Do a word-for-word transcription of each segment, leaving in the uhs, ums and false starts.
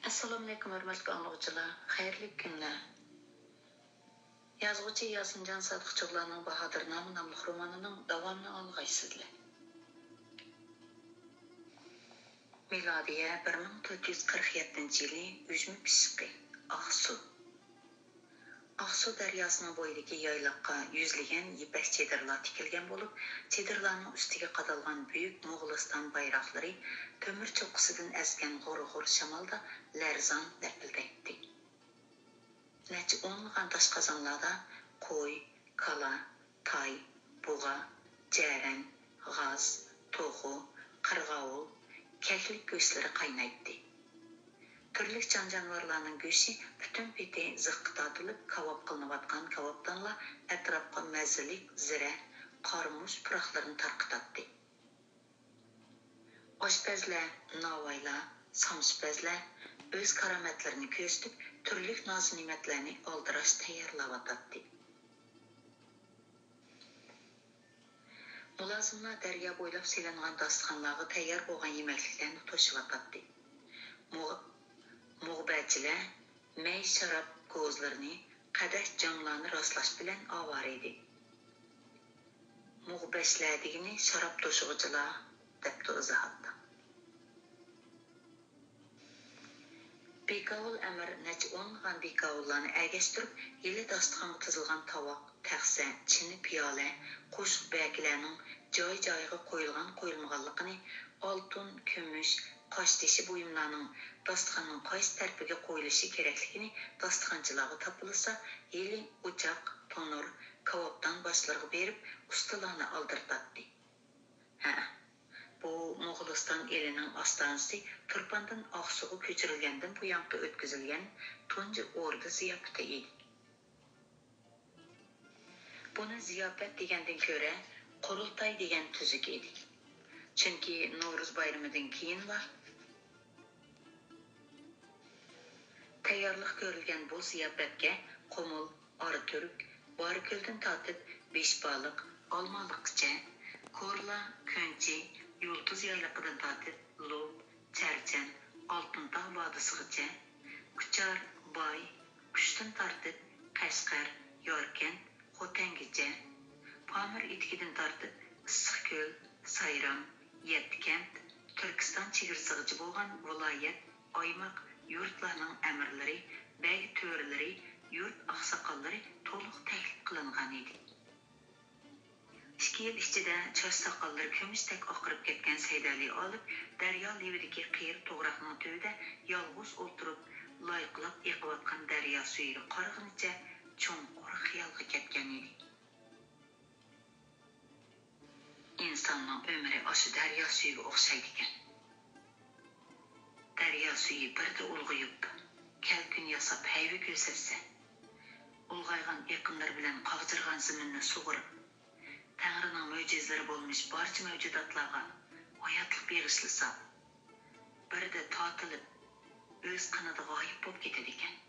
ئەسسالامۇئەلەيكۇم، ھۆرمەتلىك ئاڭلىغۇچىلار، خەيرلىك كۈنلەر. يازغۇچى ياسىنجان سادىق چوغلانىڭ باھادىرنامە ناملىق رومانىنىڭ داۋامىنى ئاڭلىغايسىزلەر. مىلادىيە بىر مىڭ تۆت يۈز قىرىق يەتتىنچى يىلى ئۈجمە پىششىقى، ئاقسۇ. ئاقسۇ دەرياسىنىڭ بويىدىكى يايلاققا يۈزلىگەن يىپەك چېدىرلار تىكىلگەن بولۇپ، چېدىرلارنىڭ ئۈستىگە قادالغان بۈيۈك موغۇلىستان بايراقلىرى تۆمۈر چوققىسىدىن ئەسكەن غۇر-غۇر شامالدا لەرزان لەپىلدەيتتى. نەچچە ئونلىغان تاشقازانلاردا قوي، كالا، تاي، بۇغا، جەرەن، غاز، توخۇ، قىرغاۋۇل، كەكلىك گۆشلىرى قاينايتتى. تۈرلۈك جان-جانىۋارلارنىڭ گۆشى پۈتۈن پېتى زىخقا تارتىلىپ، كاۋاپ قىلىنىۋاتقان كاۋاپدانلار ئەتراپقا مەززىلىك زىرە، قارىمۇچ پۇراقلىرىنى تارقىتاتتى. ئاشپەزلەر، ناۋايلار، سامسىپەزلەر ئۆز كارامەتلىرىنى كۆرسىتىپ، تۈرلۈك نازۇنېمەتلەرنى ئالدىراش تەييارلاۋاتاتتى. مۇلازىملار دەريا بويلاپ سېلىنغان داستىخانلارغا تەييار بولغان يېمەكلىكلەرنى توشۇۋاتاتتى. مۇغ-، مۇغبەچىلەر مەي شاراب كوزىلىرىنى، قەدەھ جاملارنى راسلاش بىلەن ئاۋارە ئىدى. مۇغبەچلەر دېگىنى شاراب توشۇغۇچىلار، دەپتۇ ئىزاھاتتا. بىكاۋۇل ئەمىر نەچچە ئونلىغان بىكاۋۇللارنى ئەگەشتۈرۈپ، ھېلى داستىخانغا تىزىلغان تاۋاق، تەخسە، چىنە، پىيالە، قوشۇق بەرگىلەرنىڭ جاي-جايىغا قويۇلغان-قويۇلمىغانلىقىنى، ئالتۇن، كۈمۈش، قاشتېشى بۇيۇملارنىڭ داستىخاننىڭ قايسى تەرىپىگە قويۇلۇشى كېرەكلىكىنى داستىخانچىلارغا تاپىلىسا، ھېلى ئوچاق، تونۇر، كاۋاپدان باشلىرىغا بېرىپ، ئۇستىلارنى ئالدىرىتاتتى. ھە، بۇ موغۇلىستان ئېلىنىڭ ئاستانىسى تۇرپاندىن ئاقسۇغا كۆچۈرۈلگەندىن بۇيانقى ئۆتكۈزۈلگەن تۇنجى ئوردا زىياپىتى ئىدى. بۇنى زىياپەت دېگەندىن كۆرە، قۇرۇلتاي دېگەن تۈزۈك ئىدى. چۈنكى نورۇز بايرىمىدىن كېيىنلا تەييارلىق كۆرۈلگەن بۇ زىياپەتكە قۇمۇل، ئاراتۈرك، بارىكۆلدىن تارتىپ بېشبالىق، ئالمالىققىچە، كورلا، كۆنچى، يۇلتۇز يايلىقىدىن تارتىپ لوپ، چەرچەن، ئالتۇنتاغ ۋادىسىغىچە، كۇچار، باي، كۇچتىن تارتىپ قەشقەر، ياركەنت، خوتەنگىچە، پامىر ئېتىكىدىن تارتىپ ئىسسىقكۆل، سايرام، يەتتىكەنت، تۈركىستان چېگرىسىغىچە بولغان ۋىلايەت، ئايماق، يۇرتلارنىڭ ئەمىرلىرى، بەگ تۆرىلىرى، يۇرت ئاقساقاللىرى تولۇق تەكلىپ قىلىنغانىدى. ئىككى يىل ئىچىدە چاچ ساقاللىرى كۈمۈشتەك ئاقىرىپ كەتكەن سەيدەلى ئالىپ، دەريا لېۋىدىكى قېرى توغراقنىڭ تۈۋىدە يالغۇز ئولتۇرۇپ، لايقىلاپ ئېقىۋاتقان دەريا سۈيىگە قارىغىنىچە چوڭقۇر خىيالغا كەتكەنىدى. ئىنساننىڭ ئۆمرى ئاشۇ دەريا سۈيىگە ئوخشايدىكەن. دەريا سۈيى بىردە ئۇلغىيىپ، كەلكۈن ياساپ ھەيۋە كۆرسەتسە، ئۇلغايغان ئېقىنلىرى بىلەن قاغجىرىغان زېمىننى سۇغۇرۇپ، تەڭرىنىڭ مۆجىزىلىرى بولمىش بارچە مەۋجۇداتلارغا ھاياتلىق بېغىشلىسا، بىردە تارتىلىپ، ئۆز قېنىدا غايىب بولۇپ كېتىدىكەن.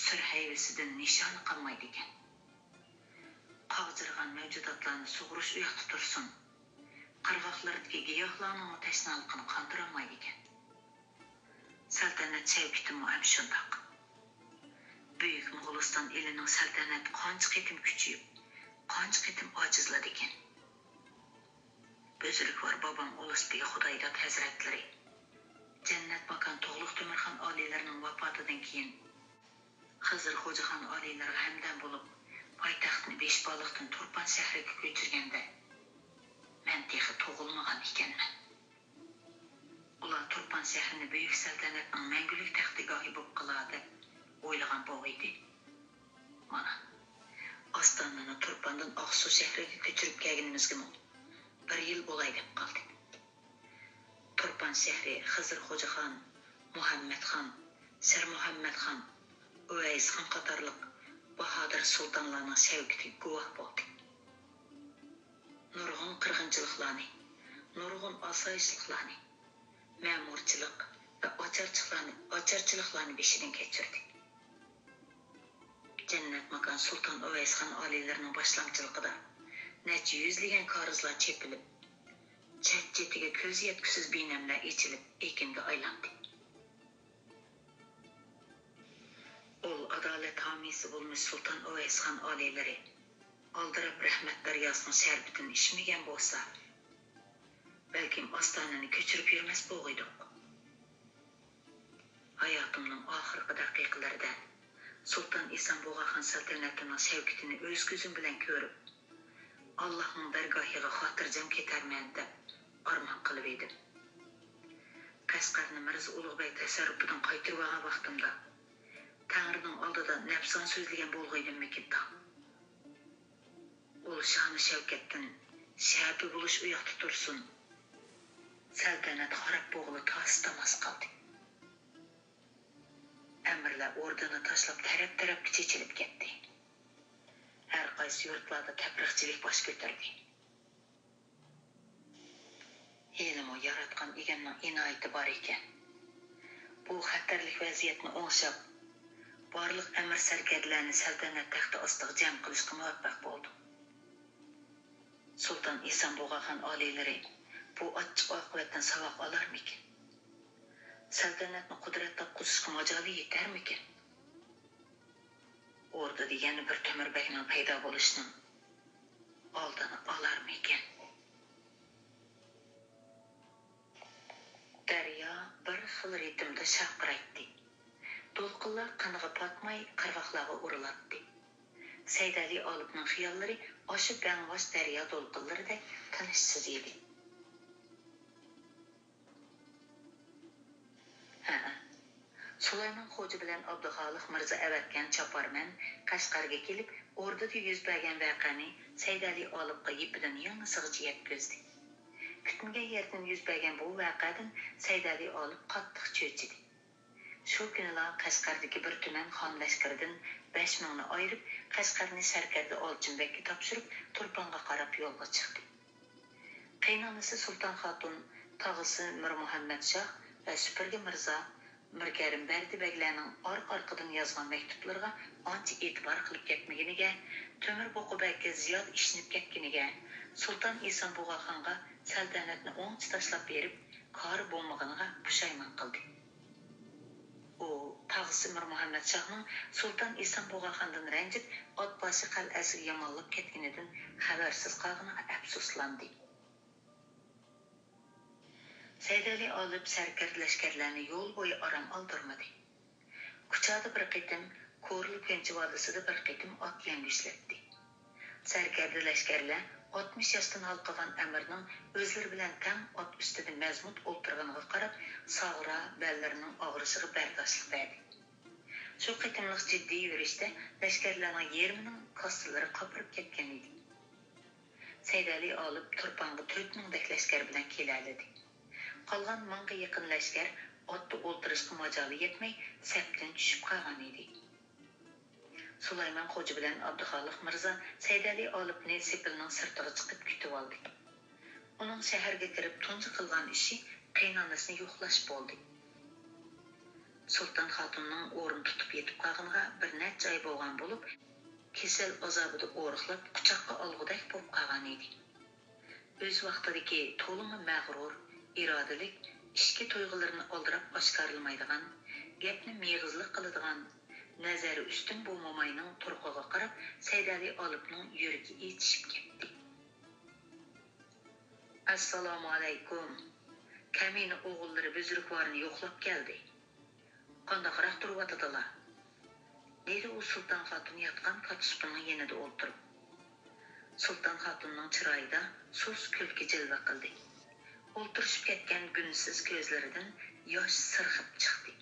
سۈر ھەيۋىسىدىن نىشانى قالمايدىكەن. قاغجىرىغان مەۋجۇداتلارنى سۇغۇرۇش ئۇياقتا تۇرسۇن، قىرغاقلىرىدىكى گىياھلارنىڭمۇ تەشنالىقىنى قاندۇرالمايدىكەن. سەلتەنەت شەۋكىتىمۇ ھەم شۇنداق. بۈيۈك موغۇلىستان ئېلىنىڭ سەلتەنىتى قانچە قېتىم كۈچىيىپ، قانچە قېتىم ئاجىزلىدىكەن. بۈزرۈكۋار بابام ئۇلۇسبىگى خۇدايداد ھەزرەتلىرى، جەننەت ماكان تۇغلۇق تۆمۈرخان ئالىيلىرىنىڭ ۋاپاتىدىن كېيىن، خىزىر خوجاخان ئالىيلىرىغا ھەمدەم بولۇپ، پايتەختنى بېشبالىقتىن تۇرپان شەھىرىگە كۆچۈرگەندە، مەن تېخى تۇغۇلمىغان ئىكەنمەن. ئۇلار تۇرپان شەھىرىنى بۈيۈك سەلتەنەتنىڭ مەڭگۈلۈك تەختىگاھى بولۇپ قالار دەپ ئويلىغان بوغىيدى. مانا، ئاستانىنى تۇرپاندىن ئاقسۇ شەھىرىگە كۆچۈرۈپ كەلگىنىمىزگىمۇ بىر يىل بولاي دەپ قالدى. تۇرپان شەھىرى خىزىر خوجاخان، مۇھەممەتخان، شىرمۇھەممەتخان، ئۇۋەيسخان قاتارلىق باھادىر سۇلتانلارنىڭ شەۋكىتىگە گۇۋاھ بولدى. نۇرغۇن قىرغىنچىلىقلارنى، نۇرغۇن ئاسايىشلىقلارنى، مەمۇرچىلىق ۋە ئاچارچىلىقلارنى، ئاچارچىلىقلارنى بېشىدىن كەچۈردى. جەننەت ماكان سۇلتان ئۇۋەيسخان ئالىيلىرىنىڭ باشلامچىلىقىدا نەچچە يۈزلىگەن كارىزلار چېپىلىپ، چەت-چېتىگە كۆز يەتكۈسىز بىنەملەر ئېچىلىپ، ئېكىنگە ئايلاندى. ھامىيسى بولمىش سۇلتان ئۇۋەيسخان ئالىيلىرى ئالدىراپ رەھمەت دەرياسىنىڭ شەربىتىنى ئىچمىگەن بولسا، بەلكىم ئاستانىنى كۆچۈرۈپ يۈرمەس بولغىيدۇق. ھاياتىمنىڭ ئاخىرقى دەقىقىلىرىدە سۇلتان ئىسان بۇغاخان سەلتەنىتىنىڭ شەۋكىتىنى ئۆز كۆزۈم بىلەن كۆرۈپ، ئاللاھنىڭ دەرگاھىغا خاتىرجەم كېتەرمەن دەپ ئارمان قىلىۋىدىم. قەشقەرنى مىرزا ئۇلۇغبەگ تەسەررۇپىدىن قايتۇرۇۋالغان ۋاقتىمدا، تەڭرىنىڭ ئالدىدا نەپسان سۆزلىگەن بولغىيدىممىكىن تاڭ؟ ئۇل شانۇ شەۋكەتتىن شەپە بولۇش ئۇياقتا تۇرسۇن، سەلتەنەت خاراب بولغىلى تاسا-تاماسا قالدى. ئەمىرلەر ئوردىنى تاشلاپ تەرەپ-تەرەپكە چېچىلىپ كەتتى. ھەر قايسى يۇرتلاردا تەپرىقىچىلىك باش كۆتۈردى. ھېلىمۇ ياراتقان ئىگەمنىڭ ئىنايىتى بار ئىكەن. بۇ خەتەرلىك ۋەزىيەتنى ئوڭشاپ، بارلىق ئەمىر سەركەردىلەرنى سەلتەنەت تەختى ئاستىغا جەم قىلىشقا مۇۋەپپەق بولدۇم. سۇلتان ئىسان بۇغاخان ئالىيلىرى بۇ ئاچچىق ئاقىۋەتتىن ساۋاق ئالارمىكىن؟ سەلتەنەتنى قۇدرەت تاپقۇزۇشقا ماجالى يېتەرمىكىن؟ ئوردىدا يەنە بىر تۆمۈر بەگنىڭ پەيدا بولۇشىنىڭ ئالدىنى ئالارمىكىن؟ دەريا بىر خىل رىتىمدا شارقىرايتتى. دولقۇنلار قىنىغا پاتماي، قىرغاقلارغا ئۇرۇلاتتى. سەيدەلى ئالىپنىڭ خىياللىرى ئاشۇ بەڭباش دەريا دولقۇنلىرىدەك تىنىشسىز ئىدى. ھەئە. سۇلايمان خوجا بىلەن ئابدۇخالىق مىرزا ئەۋەتكەن چاپارمەن قەشقەرگە كېلىپ، ئوردىدا يۈز بەرگەن ۋەقەنى سەيدەلى ئالىپقا يىپىدىن يىڭنىسىغىچە يەتكۈزدى. كۈتمىگەن يەردىن يۈز بەرگەن بۇ ۋەقەدىن سەيدەلى ئالىپ قاتتىق چۆچۈدى. شۇ كۈنىلا قەشقەردىكى بىر تۈمەن خان لەشكىرىدىن بەش مىڭنى ئايرىپ، قەشقەرنى سەركەردە ئالچىن بەگكە تاپشۇرۇپ، تۇرپانغا قاراپ يولغا چىقتى. قېيىنئانىسى سۇلتان خاتۇن، تاغىسى مىرمۇھەممەت شاھ ۋە سۈپۈرگە مىرزا، مىركەرىم بەردى بەگلەرنىڭ ئارقا-ئارقىدىن يازغان مەكتۇپلىرىغا ئانچە ئېتىبار قىلىپ كەتمىگىنىگە، تۆمۈر بوقا بەگكە زىيادە ئىشىنىپ كەتكىنىگە، سۇلتان ئىسان بۇغاخانغا سەلتەنەتنى ئوڭچە تاشلاپ بېرىپ، كارى بولمىغىنىغا پۇشايمان قىلدى. ئۇ تاغىسى مىرمۇھەممەت شاھنىڭ سۇلتان ئىسان بۇغاخاندىن رەنجىپ، ئات باشى قەلئەسىگە يامانلاپ كەتكىنىدىن خەۋەرسىز قالغىنىغا ئەپسۇسلاندى. سەيدەلى ئالىپ سەركەردە لەشكەرلەرنى يول بويى ئارام ئالدۇرمىدى. كۇچادا بىر قېتىم، كورلا كۆنچە ۋادىسىدا بىر قېتىم ئات يەڭگۈشلەتتى. سەركەردە لەشكەرلەر ئاتمىش ياشتىن ھالقىغان ئەمىرنىڭ ئۆزلىرى بىلەن تەڭ ئات ئۈستىدە مەزمۇت ئولتۇرغىنىغا قاراپ، ساغرا بەللىرىنىڭ ئاغرىشىغا بەرداشلىق بەردى. شۇ قېتىملىق جىددىي يۈرۈشتە لەشكەرلەرنىڭ يېرىمىنىڭ كاسسىلىرى قاپىرىپ كەتكەن ئىدى. سەيدەلى ئالىپ تۇرپانغا تۆت مىڭدەك لەشكەر بىلەن كېلەلىدى. قالغان مىڭغا يېقىن لەشكەر ئاتتا ئولتۇرۇشقا ماجالى يەتمەي، سەپتىن چۈشۈپ قالغان ئىدى. سۇلايمان خوجا بىلەن ئابدۇخالىق مىرزا سەيدەلى ئالىپنى سېپىلنىڭ سىرتىغا چىقىپ كۈتۈۋالدى. ئۇنىڭ شەھەرگە كىرىپ تۇنجى قىلغان ئىشى قېيىنئانىسىنى يوقلاش بولدى. سۇلتان خاتۇننىڭ ئورۇن تۇتۇپ يېتىپ قالغىنىغا بىر نەچچە ئاي بولغان بولۇپ، كېسەل ئازابىدا ئورۇقلاپ، قۇچاققا ئالغۇدەك بولۇپ قالغان ئىدى. ئۆز ۋاقتىدىكى تولىمۇ مەغرۇر، ئىرادىلىك، ئىچكى تۇيغۇلىرىنى ئالدىراپ ئاشكارىلىمايدىغان، گەپنى مېغىزلىق قىلىدىغان، نەزەرى ئۈستۈن بۇ موماينىڭ تۇرقىغا قاراپ سەيدەلى ئالىپنىڭ يۈرىكى ئېچىشىپ كەتتى. ئەسسالامۇئەلەيكۇم. كەمىنە ئوغۇللىرى بۈزرۈكۋارنى يوقلاپ كەلدى. قانداقراق تۇرۇۋاتىدىلا؟ دېدى ئۇ سۇلتان خاتۇن ياتقان كاتىسۇپىنىڭ يېنىدا ئولتۇرۇپ. سۇلتان خاتۇننىڭ چىرايىدا سۇس كۈلكە جىلۋە قىلدى. ئولتۇرۇشۇپ كەتكەن گۈلسىز كۆزلىرىدىن ياش سىرغىپ چىقتى.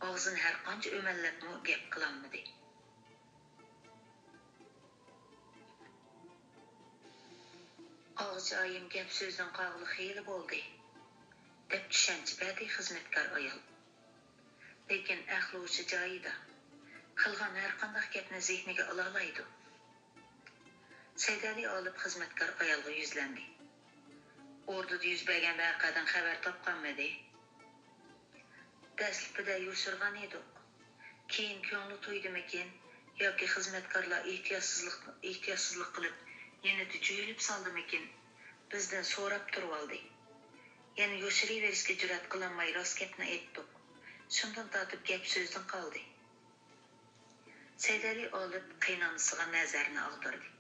ئاغزىنى ھەرقانچە ئۆمەللەپمۇ گەپ قىلالمىدى. ئاغىچايىم گەپ سۆزدىن قالغىلى خېلى بولدى، دەپ چۈشەنچە بەردى خىزمەتكار ئايال. لېكىن ئەقلى ھوشى جايىدا. قىلغان ھەرقانداق گەپنى زېھنىگە ئالالايدۇ. سەيدەلى ئالىپ خىزمەتكار ئايالغا يۈزلەندى. ئوردىدا يۈز بەرگەن ۋەقەدىن خەۋەر تاپقانمىدى؟ دەسلىپىدە يوشۇرغان ئىدۇق. كېيىن كۆڭلى تويدىمىكىن ياكى خىزمەتكارلار ئېھتىياتسىزلىق، ئېھتىياتسىزلىق قىلىپ، يەنە جۆيلۈپ سالدىمىكىن، بىزدىن سوراپ تۇرۇۋالدى. يەنە يوشۇرۇۋېرىشكە جۈرئەت قىلالماي راست گەپنى ئېيتتۇق. شۇندىن تارتىپ گەپ سۆزدىن قالدى. سەيدەلى ئالىپ قېيىنئانىسىغا نەزەرنى ئاغدۇردى.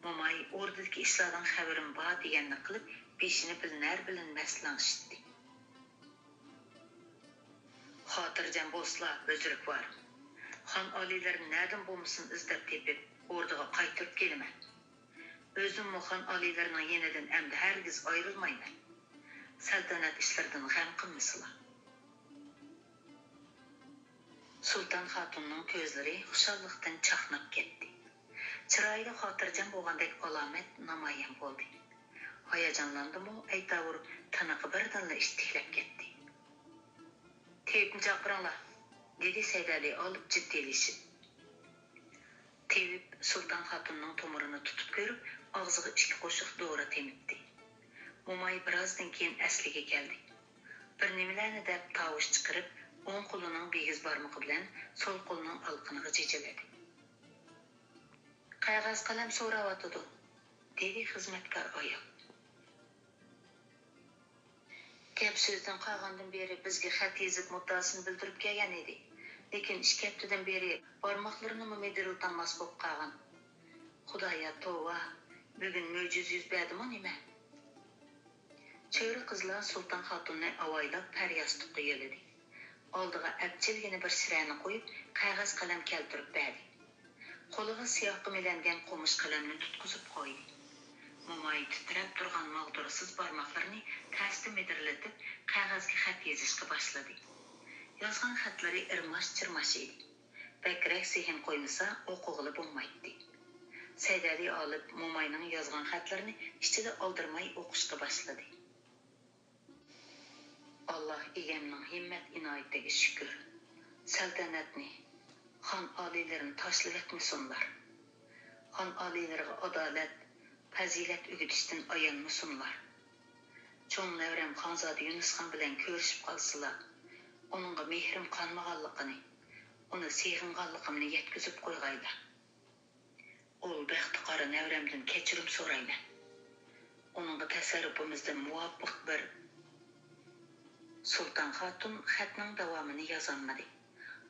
موماي ئوردىدىكى ئىشلاردىن خەۋىرىم بار دېگەننى قىلىپ، بېشىنى بىلىنەر-بىلىنمەس لىڭشىتتى. خاتىرجەم بولسىلا، بۈزرۈكۋار. خان ئالىيلىرىنى نەدىن بولمىسۇن ئىزدەپ تېپىپ، ئوردىغا قايتۇرۇپ كېلىمەن. ئۆزۈممۇ خان ئالىيلىرىنىڭ يېنىدىن ئەمدى ھەرگىز ئايرىلمايمەن. سەلتەنەت ئىشلىرىدىن غەم قىلمىسىلا. سۇلتان خاتۇننىڭ كۆزلىرى خۇشاللىقتىن چاقناپ كەتتى. چىرايىدا خاتىرجەم بولغاندەك ئالامەت نامايان بولدى. ھاياجانلاندىمۇ، ئەيتاۋۇر، تىنىقى بىردىنلا ئىتتىكلەپ كەتتى. تېۋىپنى چاقىرىڭلار، دېدى سەيدەلى ئالىپ جىددىيلىشىپ. تېۋىپ سۇلتان خاتۇننىڭ تومۇرىنى تۇتۇپ كۆرۈپ، ئاغزىغا ئىككى قوشۇق دورا تېمىتتى. موماي بىرازدىن كېيىن ئەسلىگە كەلدى. بىر نېمىلەرنى دەپ تاۋۇش چىقىرىپ، ئوڭ قولىنىڭ بىگىز بارمىقى بىلەن سول قولىنىڭ ئالىقىنىغا جىجىلىدى. قەغەز قەلەم سوراۋاتىدۇ، دېدى خىزمەتكار ئايال. گەپ سۆزدىن قالغاندىن بېرى بىزگە خەت يېزىپ مۇددىئاسىنى بىلدۈرۈپ كەلگەن ئىدى. لېكىن ئىككى ھەپتىدىن بېرى بارماقلىرىنىمۇ مىدىرلىتالماس بولۇپ قالغان. خۇدايا توۋا، بۈگۈن مۆجىزە يۈز بەردىمۇ نېمە؟ چۆرە قىزلار سۇلتان خاتۇننى ئاۋايلاپ پەر ياستۇققا يۆلىدى. ئالدىغا ئەپچىلگىنە بىر شىرەنى قويۇپ، قەغەز قەلەم كەلتۈرۈپ بەردى. قولىغا سىياھقا مىلەنگەن قومۇش قەلەمنى تۇتقۇزۇپ قويدى. موماي تىترەپ تۇرغان ماغدۇرسىز بارماقلىرىنى تەستە مىدىرلىتىپ، قەغەزگە خەت يېزىشقا باشلىدى. يازغان خەتلىرى ئىرماش-چىرماش ئىدى. بەكرەك زېھىن قويمىسا، ئوقۇغىلى بولمايتتى. سەيدەلى ئالىپ موماينىڭ يازغان خەتلىرىنى ئىچىدە ئالدىرىماي ئوقۇشقا باشلىدى. ئاللاھ ئىگەمنىڭ ھىممەت ئىنايىتىگە شۈكۈر. سەلتەنەتنى، خان ئالىيلىرىنى تاشلىۋەتمىسۇنلار. خان ئالىيلىرىغا ئادالەت، پەزىلەت ئۆگىتىشتىن ئايانمىسۇنلار. چوڭ نەۋرەم خانزادە يۇنۇسخان بىلەن كۆرۈشۈپ قالسىلا، ئۇنىڭغا مېھرىم قانمىغانلىقىنى، ئۇنى سېغىنغانلىقىمنى يەتكۈزۈپ قويغايلا. ئۇل بەختى قارا نەۋرەمدىن كەچۈرۈم سورايمەن. ئۇنىڭغا تەسەررۇپىمىزدىن مۇۋاپىق بىر. سۇلتان خاتۇن خەتنىڭ داۋامىنى يازالمىدى.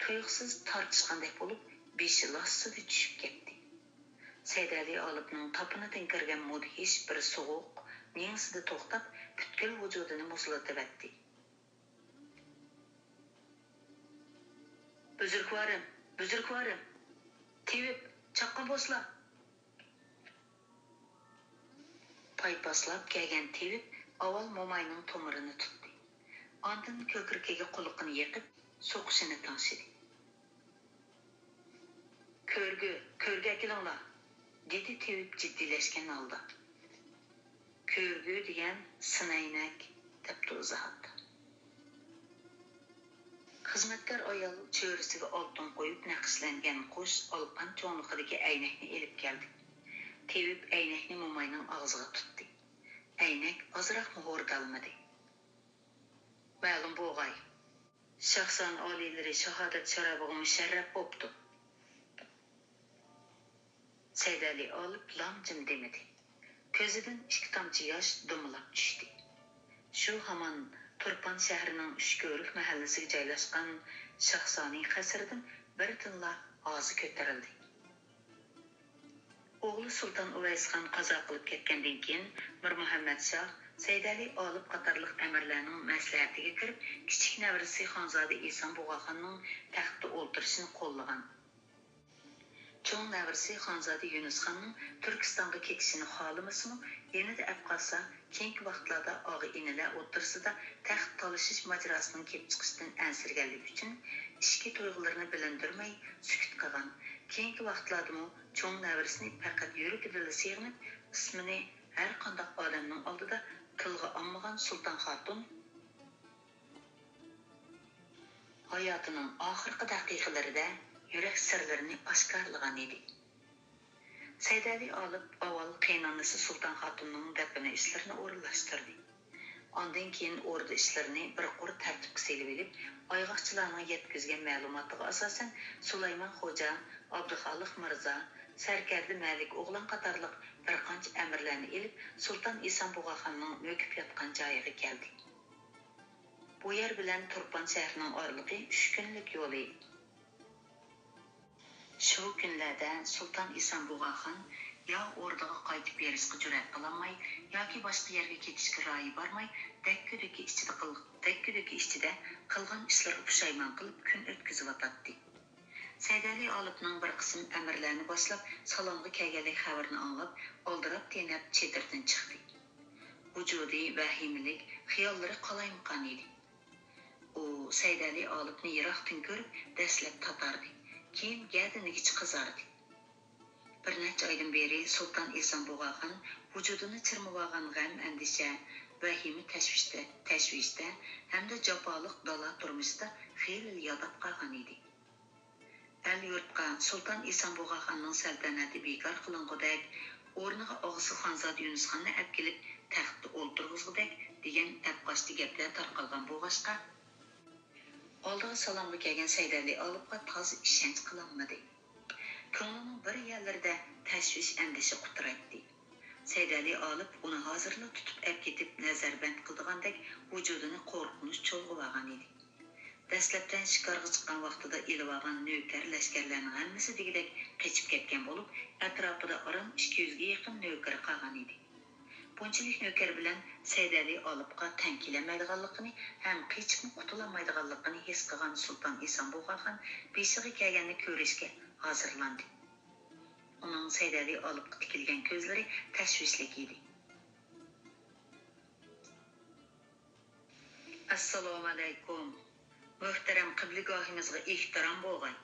تۇيۇقسىز تارتىشقاندەك بولۇپ، بېشى لاسسىدە چۈشۈپ كەتتى. سەيدەلى ئالىپنىڭ تاپىنىدىن كىرگەن مۇدھىش بىر سوغۇق مېڭىسىدە توختاپ، پۈتكۈل ۋۇجۇدىنى مۇزلىتىۋەتتى. بۈزرۈكۋارىم، بۈزرۈكۋارىم! تېۋىپ، چاققان بولسىلا! پايپاسلاپ كەلگەن تېۋىپ ئاۋۋال موماينىڭ تومۇرىنى تۇتتى. ئاندىن كۆكرىكىگە قۇلىقىنى يېقىپ، سوقۇشىنى تىڭشىدى. كۆرگۈ، كۆرگۈ ئەكېلىڭلار، دېدى تېۋىپ جىددىيلەشكەن ھالدا. كۆرگۈ دېگەن سىنەينەك، دەپتۇ ئىزاھاتتا. خىزمەتكار ئايال چۆرىسىگە ئالتۇن قويۇپ نەقىشلەنگەن قوش ئالقان چوڭلۇقىدىكى ئەينەكنى ئېلىپ كەلدى. تېۋىپ ئەينەكنى موماينىڭ ئاغزىغا تۇتتى. ئەينەك ئازراقمۇ ھوردالمىدى. مەلۇم بولغاي، شاھسانى ئالىيلىرى شاھادەت شارابىغا مۇشەررەپ بوپتۇ. سەيدەلى ئالىپ لام-جىم دېمىدى. كۆزىدىن ئىككى تامچە ياش دومىلاپ چۈشتى. شۇ ھامان تۇرپان شەھىرىنىڭ ئۈچ كۆۋرۈك مەھەللىسىگە جايلاشقان شاھسانى قەسرىدىن بىردىنلا ھازا كۆتۈرۈلدى. ئوغلى سۇلتان ئۇۋەيسخان قازا قىلىپ كەتكەندىن كېيىن، مىرمۇھەممەت شاھ، سەيدەلى ئالىپ قاتارلىق ئەمىرلەرنىڭ مەسلىھەتىگە كىرىپ، كىچىك نەۋرىسى خانزادە ئىسان بۇغا خاننىڭ تەختتە ئولتۇرۇشىنى قوللىغان. چوڭ نەۋرىسى خانزادە يۈنۈس خاننىڭ تۈركىستانغا كېتىشىنى خالىمىسىمۇ، يېنىدا ئەپ قالسا، كېيىنكى ۋاقىتلاردا ئاغا-ئىنىلەر ئوتتۇرىسىدا تەخت تالىشىش ماجىراسىنىڭ كېلىپ چىقىشىدىن ئەنسىرىگەنلىكى ئۈچۈن، ئىچكى تۇيغۇلىرىنى بىلىندۈرمەي سۈكۈت قىلغان. كېيىنكى ۋاقىتلاردىمۇ چوڭ نەۋرىسىنى پەقەت يۈرىكىدىلا سېغىنىپ، ئىسمىنى ھەرقانداق ئادەمنىڭ ئالدىدا تىلغا ئالمىغان سۇلتان خاتۇن، ھاياتىنىڭ ئاخىرقى دەقىقىلىرىدە يۈرەك سىرلىرىنى ئاشكارىلىغان ئىدى. سەيدەلى ئالىپ ئاۋۋال قېيىنئانىسى سۇلتان خاتۇننىڭ دەپنە ئىشلىرىنى ئورۇنلاشتۇردى. ئاندىن كېيىن ئوردا ئىشلىرىنى بىر قۇر تەرتىپكە سېلىۋېلىپ، ئايغاقچىلارنىڭ يەتكۈزگەن مەلۇماتىغا ئاساسەن، سۇلايمان خوجا، ئابدۇخالىق مىرزا، سەركەردە مەلىك ئوغلان قاتارلىق بىر قانچە ئەمىرلەرنى ئېلىپ، سۇلتان ئىسان بۇغاخاننىڭ مۆكۈپ ياتقان جايىغا كەلدى. بۇ يەر بىلەن تۇرپان شەھىرىنىڭ ئارىلىقى ئۈچ كۈنلۈك يول ئىدى. شۇ كۈنلەردە سۇلتان ئىسان بۇغاخان يا ئوردىغا قايتىپ بېرىشقا جۈرئەت قىلالماي، ياكى باشقا يەرگە كېتىشكە رايى بارماي، دەككە-دۈككە ئىچىدە قىل-، دەككە-دۈككە ئىچىدە قىلغان ئىشلىرىغا پۇشايمان قىلىپ كۈن ئۆتكۈزۈۋاتاتتى. سەيدەلى ئالىپنىڭ بىر قىسىم ئەمىرلەرنى باشلاپ، سالامغا كەلگەنلىك خەۋىرىنى ئاڭلاپ، ئالدىراپ-تېنەپ چېدىردىن چىقتى. ۋۇجۇدى ۋەھىمىلىك، خىياللىرى قالايمىقان ئىدى. ئۇ سەيدەلى ئالىپنى يىراقتىن كۆرۈپ، دەسلەپ تاتاردى، كېيىن گەدىنىگىچە قىزاردى. بىر نەچچە ئايدىن بېرى سۇلتان ئىسان بۇغاخان ۋۇجۇدىنى چىرمىۋالغان غەم-ئەندىشە، ۋەھىمە-تەشۋىشتە، تەشۋىشتە ھەمدە جاپالىق دالا تۇرمۇشىدا خېلىلا ياداپ قالغان ئىدى. ئەل-يۇرتقا سۇلتان ئىسان بۇغاخاننىڭ سەلتەنىتى بىكار قىلىنغۇدەك، ئورنىغا ئاغىسى خانزادە يۇنۇسخاننى ئەپكېلىپ تەختتە ئولتۇرغۇزغۇدەك دېگەن ئەپقاچتى گەپلەر تارقالغان بولغاچقا، ئالدىغا سالامغا كەلگەن سەيدەلى ئالىپقا تازا ئىشەنچ قىلالمىدى. كۆڭلىنىڭ بىر يەرلىرىدە تەشۋىش-ئەندىشە قۇترايتتى. سەيدەلى ئالىپ ئۇنى ھازىرلا تۇتۇپ ئەپكېتىپ نەزەربەند قىلىدىغاندەك ۋۇجۇدىنى قورقۇنچ چۇلغىۋالغان ئىدى. دەسلەپتە شىكارغا چىققان ۋاقتىدا ئېلىۋالغان نۆكەر لەشكەرلەرنىڭ ھەممىسى دېگۈدەك قېچىپ كەتكەن بولۇپ، ئەتراپىدا ئاران ئىككى يۈزگە يېقىن نۆكىرى قالغان ئىدى. بۇنچىلىك نۆكەر بىلەن سەيدەلى ئالىپقا تەڭ كېلەلمەيدىغانلىقىنى ھەم قېچىپمۇ قۇتۇلالمايدىغانلىقىنى ھېس قىلغان سۇلتان ئىسان بۇغاخان بېشىغا كەلگەننى كۆرۈشكە ھازىرلاندى. ئۇنىڭ سەيدەلى ئالىپقا تىكىلگەن كۆزلىرى تەشۋىشلىك ئىدى. ئەسسالامۇئەلەيكۇم. مۆھتەرەم قىبلىگاھىمىزغا ئېھتىرام بولغاي.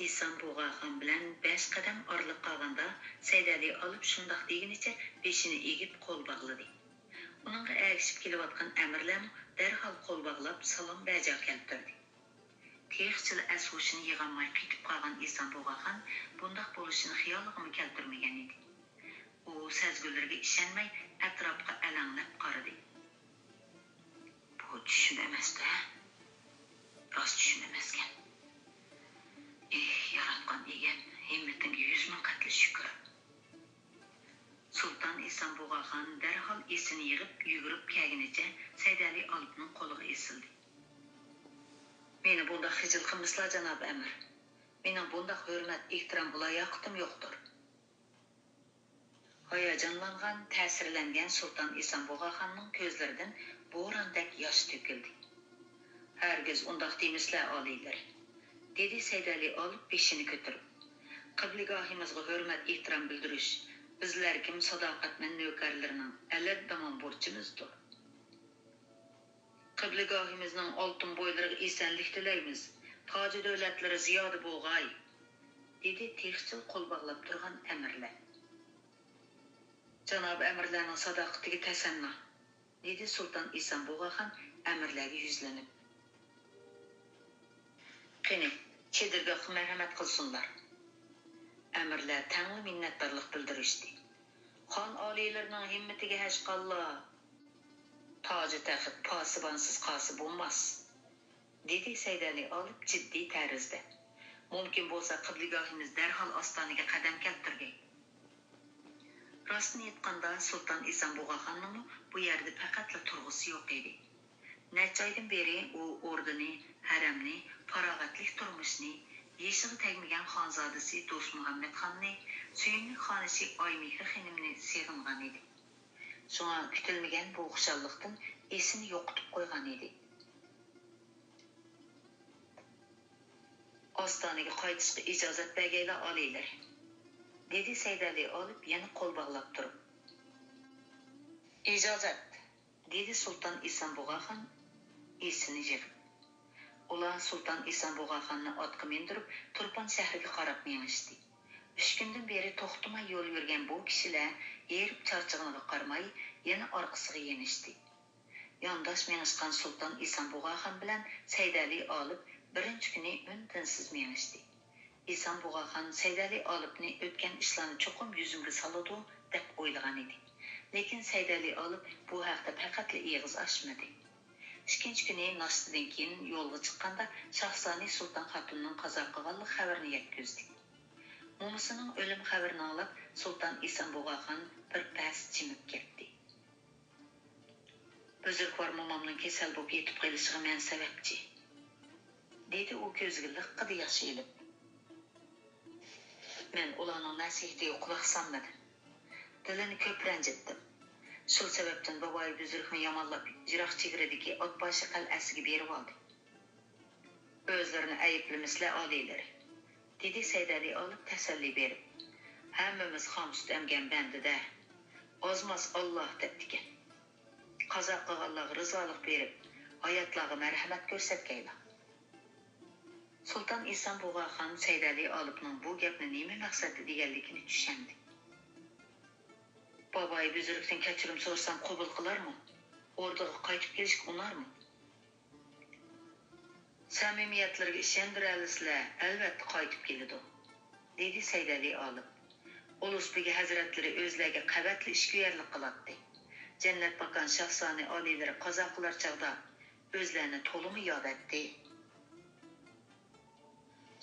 ئىسان بۇغاخان بىلەن بەش قەدەم ئارىلىق قالغاندا، سەيدەلى ئالىپ شۇنداق دېگىنىچە بېشىنى ئېگىپ قول باغلىدى. ئۇنىڭغا ئەگىشىپ كېلىۋاتقان ئەمىرلەرمۇ دەرھال قول باغلاپ سالام بەجا كەلتۈردى. تېخىچىلا ئەس-ھوشىنى يىغالماي قېتىپ قالغان ئىسان بۇغاخان بۇنداق بولۇشىنى خىيالىغىمۇ كەلتۈرمىگەن ئىدى. ئۇ سەزگۈلىرىگە ئىشەنمەي ئەتراپقا ئەلەڭلەپ قارىدى. بۇ چۈشۈم ئەمەس-دە. راست چۈشۈم ئەمەسكەن. ئېھ، ياراتقان ئىگەم، ھىممىتىڭگە يۈز مىڭ قەتلى شۈكۈر. سۇلتان ئىسان بۇغاخان دەرھال ئېسىنى يىغىپ، يۈگۈرۈپ كەلگىنىچە سەيدەلى ئالىپنىڭ قولىغا ئېسىلدى. مېنى بۇنداق خىجىل قىلمىسىلا، جانابىي ئەمىر. مېنىڭ بۇنداق ھۆرمەت، ئېھتىرام بولاياققۇتۇم يوقتۇر. ھاياجانلانغان، تەسىرلەنگەن سۇلتان ئىسان بۇغاخاننىڭ كۆزلىرىدىن بوراندەك ياش تۆكۈلدى. ھەرگىز ئۇنداق دېمىسىلە، ئالىيلىرى، دېدى سەيدەلى ئالىپ بېشىنى كۆتۈرۈپ. قىبلىگاھىمىزغا ھۆرمەت-ئېھتىرام بىلدۈرۈش بىزلەركىمۇ ساداقەتمەن نۆكەرلىرىنىڭ ئەلەندامان بۇرچىمىزدۇر. قىبلىگاھىمىزنىڭ ئالتۇن بويلىرىغا ئېسەنلىك تىلەيمىز، تاجى دۆلەتلىرى زىيادە بولغاي، دېدى تېخىچىلا قول باغلاپ تۇرغان ئەمىرلەر. جانابىي ئەمىرلەرنىڭ ساداقىتىگە تەسەننا، دېدى سۇلتان ئىسان بۇغاخان ئەمىرلەرگە يۈزلىنىپ. قېنى، چېدىرگاھقا مەرھەمەت قىلسۇنلار. ئەمىرلەر تەڭلا مىننەتدارلىق بىلدۈرۈشتى. خان ئالىيلىرىنىڭ ھىممىتىگە ھەشقاللا! تاجۇ تەخت پاسىبانسىز قالسا بولماس، دېدى سەيدەلى ئالىپ جىددىي تەرزدە. مۇمكىن بولسا قىبلىگاھىمىز دەرھال ئاستانىگە قەدەم كەلتۈرگەي. راستىنى ئېيتقاندا، سۇلتان ئىسان بۇغاخاننىڭمۇ بۇ يەردە پەقەتلا تۇرغۇسى يوق ئىدى. نەچچە ئايدىن بېرى ئۇ ئوردىنى، ھەرەمنى، پاراغەتلىك تۇرمۇشنى، يېشىغا تەگمىگەن خانزادىسى دوستمۇھەممەتخاننى، سۆيۈملۈك خانىشى ئايمېھرى خېنىمنى سېغىنغان ئىدى. شۇڭا كۈتۈلمىگەن بۇ خۇشاللىقتىن ئېسىنى يوقىتىپ قويغان ئىدى. ئاستانىگە قايتىشقا ئىجازەت بەرگەيلا، ئالىيلىرى، دېدى سەيدەلى ئالىپ يەنە قول باغلاپ تۇرۇپ. ئىجازەت! دېدى سۇلتان ئىسان بۇغاخان ئېسىنى يىغىپ. ئۇلار سۇلتان ئىسان بۇغاخاننى ئاتقا مىندۈرۈپ، تۇرپان شەھىرىگە قاراپ مېڭىشتى. ئۈچ كۈندىن بېرى توختىماي يول يۈرگەن بۇ كىشىلەر ھېرىپ چارچىغىنىغا قارىماي، يەنە ئارقىسىغا يېنىشتى. يانداش مېڭىشقان سۇلتان ئىسان بۇغاخان بىلەن سەيدەلى ئالىپ بىرىنچى كۈنى ئۈن-تىنسىز مېڭىشتى. ئىسان بۇغاخان سەيدەلى ئالىپنى ئۆتكەن ئىشلارنى چوقۇم يۈزۈمگە سالىدۇ، دەپ ئويلىغان ئىدى. لېكىن سەيدەلى ئالىپ بۇ ھەقتە پەقەتلا ئېغىز ئاچمىدى. ئىككىنچى كۈنى ناشتىدىن كېيىن يولغا چىققاندا، شاھزانى سۇلتان خاتۇننىڭ قازا قىلغانلىق خەۋىرىنى يەتكۈزدى. مومىسىنىڭ ئۆلۈم خەۋىرىنى ئاڭلاپ، سۇلتان ئىسان بۇغاخان بىر پەس جىمىپ كەتتى. بۈزرۈكۋار مومامنىڭ كېسەل بولۇپ يېتىپ قېلىشىغا مەن سەۋەبچى، دېدى ئۇ كۆزىگە لىققىدە ياش ئېلىپ. مەن ئۇلارنىڭ نەسىھىتىگە قۇلاق سالمىدىم. دىلىنى كۆپ رەنجىتتىم. شۇ سەۋەبتىن بابايى بۈزرۈكنى يامانلاپ، يىراق چېگرىدىكى ئات باشى قەلئەسىگە بېرىۋالدى. ئۆزلىرىنى ئەيىبلىمىسىلە ئالىيلىرى، دېدى سەيدەلى ئالىپ تەسەللى بېرىپ. ھەممىمىز خام سۈت ئەمگەن بەندىدە، ئاز-ماز ئاللا دەپتىكەن. قازا قىلغانلارغا رىزالىق بېرىپ، ھاياتلارغا مەرھەمەت كۆرسەتكەيلا. سۇلتان ئېسەن بۇغاخان سەيدەلى ئالىپنىڭ بۇ گەپنى نېمە مەقسەتتە دېگەنلىكىنى چۈشەندى. بابايى بۈزرۈكتىن كەچۈرۈم سورىسام قوبۇل قىلارمۇ؟ ئوردىغا قايتىپ كېلىشكە ئۇنارمۇ؟ سەمىمىيەتلىرىگە ئىشەندۈرەلىسىلە، ئەلۋەتتە قايتىپ كېلىدۇ، دېدى سەيدەلى ئالىپ. ئۇلۇس بېگى ھەزرەتلىرى ئۆزلەرگە قەۋەتلا ئىچكۈيەرلىك قىلاتتى. جەننەت ماكان شاھزانى ئالىيلىرى قازا قىلار چاغدا ئۆزلەرنى تولىمۇ ياد ئەتتى.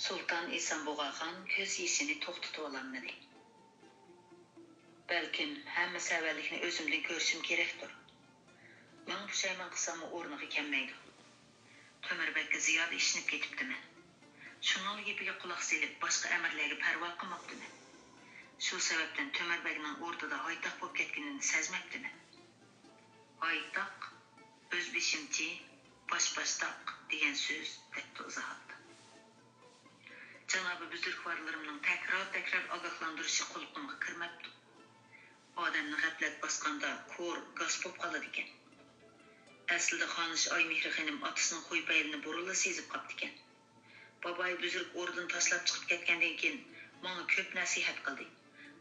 سۇلتان ئېسەن بۇغاخان كۆز يېشىنى توختىتىۋالالمىدى. بەلكىم ھەممە سەۋەنلىكنى ئۆزۈمدىن كۆرۈشۈم كېرەكتۇر. ماڭا پۇشايمان قىلساممۇ ئورنىغا كەلمەيدۇ. تۆمۈر بەگكە زىيادە ئىشىنىپ كېتىپتىمەن. شۇنىڭلا گېپىگە قۇلاق سېلىپ، باشقا ئەمىرلەرگە پەرۋا قىلماپتىمەن. شۇ سەۋەبتىن تۆمۈر بەگنىڭ ئوردىدا ھايتاق بولۇپ كەتكىنىنى سەزمەپتىمەن. ھايتاق، ئۆزبېشىمچى، باش-باشتاق دېگەن سۆز، دەپتۇ ئىزاھاتتا. جانابىي بۈزرۈكۋارلىرىمنىڭ تەكرار-تەكرار ئاگاھلاندۇرۇشى قۇلىقىمغا كىرمەپتۇ. ئادەمنى غەپلەت باسقاندا كور، گاس بولۇپ قالىدىكەن. ئەسلىدە خانىش ئايمېھرى خېنىم ئاتىسىنىڭ خۇي-پەيلىنى بۇرۇنلا سېزىپ قاپتىكەن. بابايى بۈزرۈك ئوردىنى تاشلاپ چىقىپ كەتكەندىن كېيىن ماڭا كۆپ نەسىھەت قىلدى.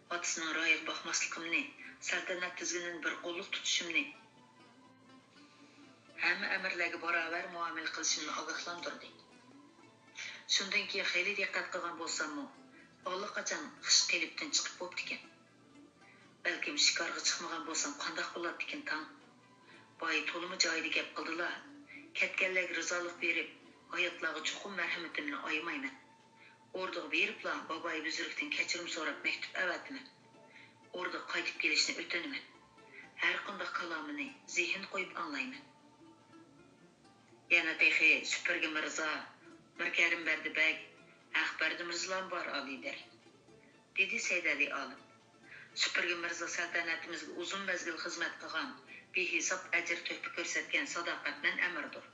ئاتىسىنىڭ رايىغا باقماسلىقىمنى، سەلتەنەت تىزگىنىنى بىر قوللۇق تۇتۇشۇمنى، ھەممە ئەمىرلەرگە باراۋەر مۇئامىلە قىلىشىمنى ئاگاھلاندۇردى. شۇندىن كېيىن خېلى دىققەت قىلغان بولساممۇ، ئاللىقاچان خىش قېلىپتىن چىقىپ بوپتىكەن. بەلكىم شىكارغا چىقمىغان بولسام قانداق بولاتتىكىن تاڭ؟ بايا تولىمۇ جايىدا گەپ قىلدىلا، كەتكەنلەرگە رىزالىق بېرىپ، ھاياتلارغا چوقۇم مەرھىمىتىمنى ئايىمايمەن. ئوردىغا بېرىپلا بابايى بۈزرۈكتىن كەچۈرۈم سوراپ مەكتۇپ ئەۋەتىمەن. ئوردىغا قايتىپ كېلىشنى ئۆتۈنىمەن. ھەرقانداق كالامىنى زېھىن قويۇپ ئاڭلايمەن. يەنە تېخى سۈپۈرگە مىرزا، مىركەرىم بەردى بەگ، ھەق بەردى مىرزىلارمۇ بار ئالىيلىرى، دېدى سەيدەلى ئالىپ. سۈپۈرگە مىرزا سەلتەنىتىمىزگە ئۇزۇن مەزگىل خىزمەت قىلغان، بىھېساب ئەجىر-تۆھپە كۆرسەتكەن ساداقەتمەن ئەمىردۇر.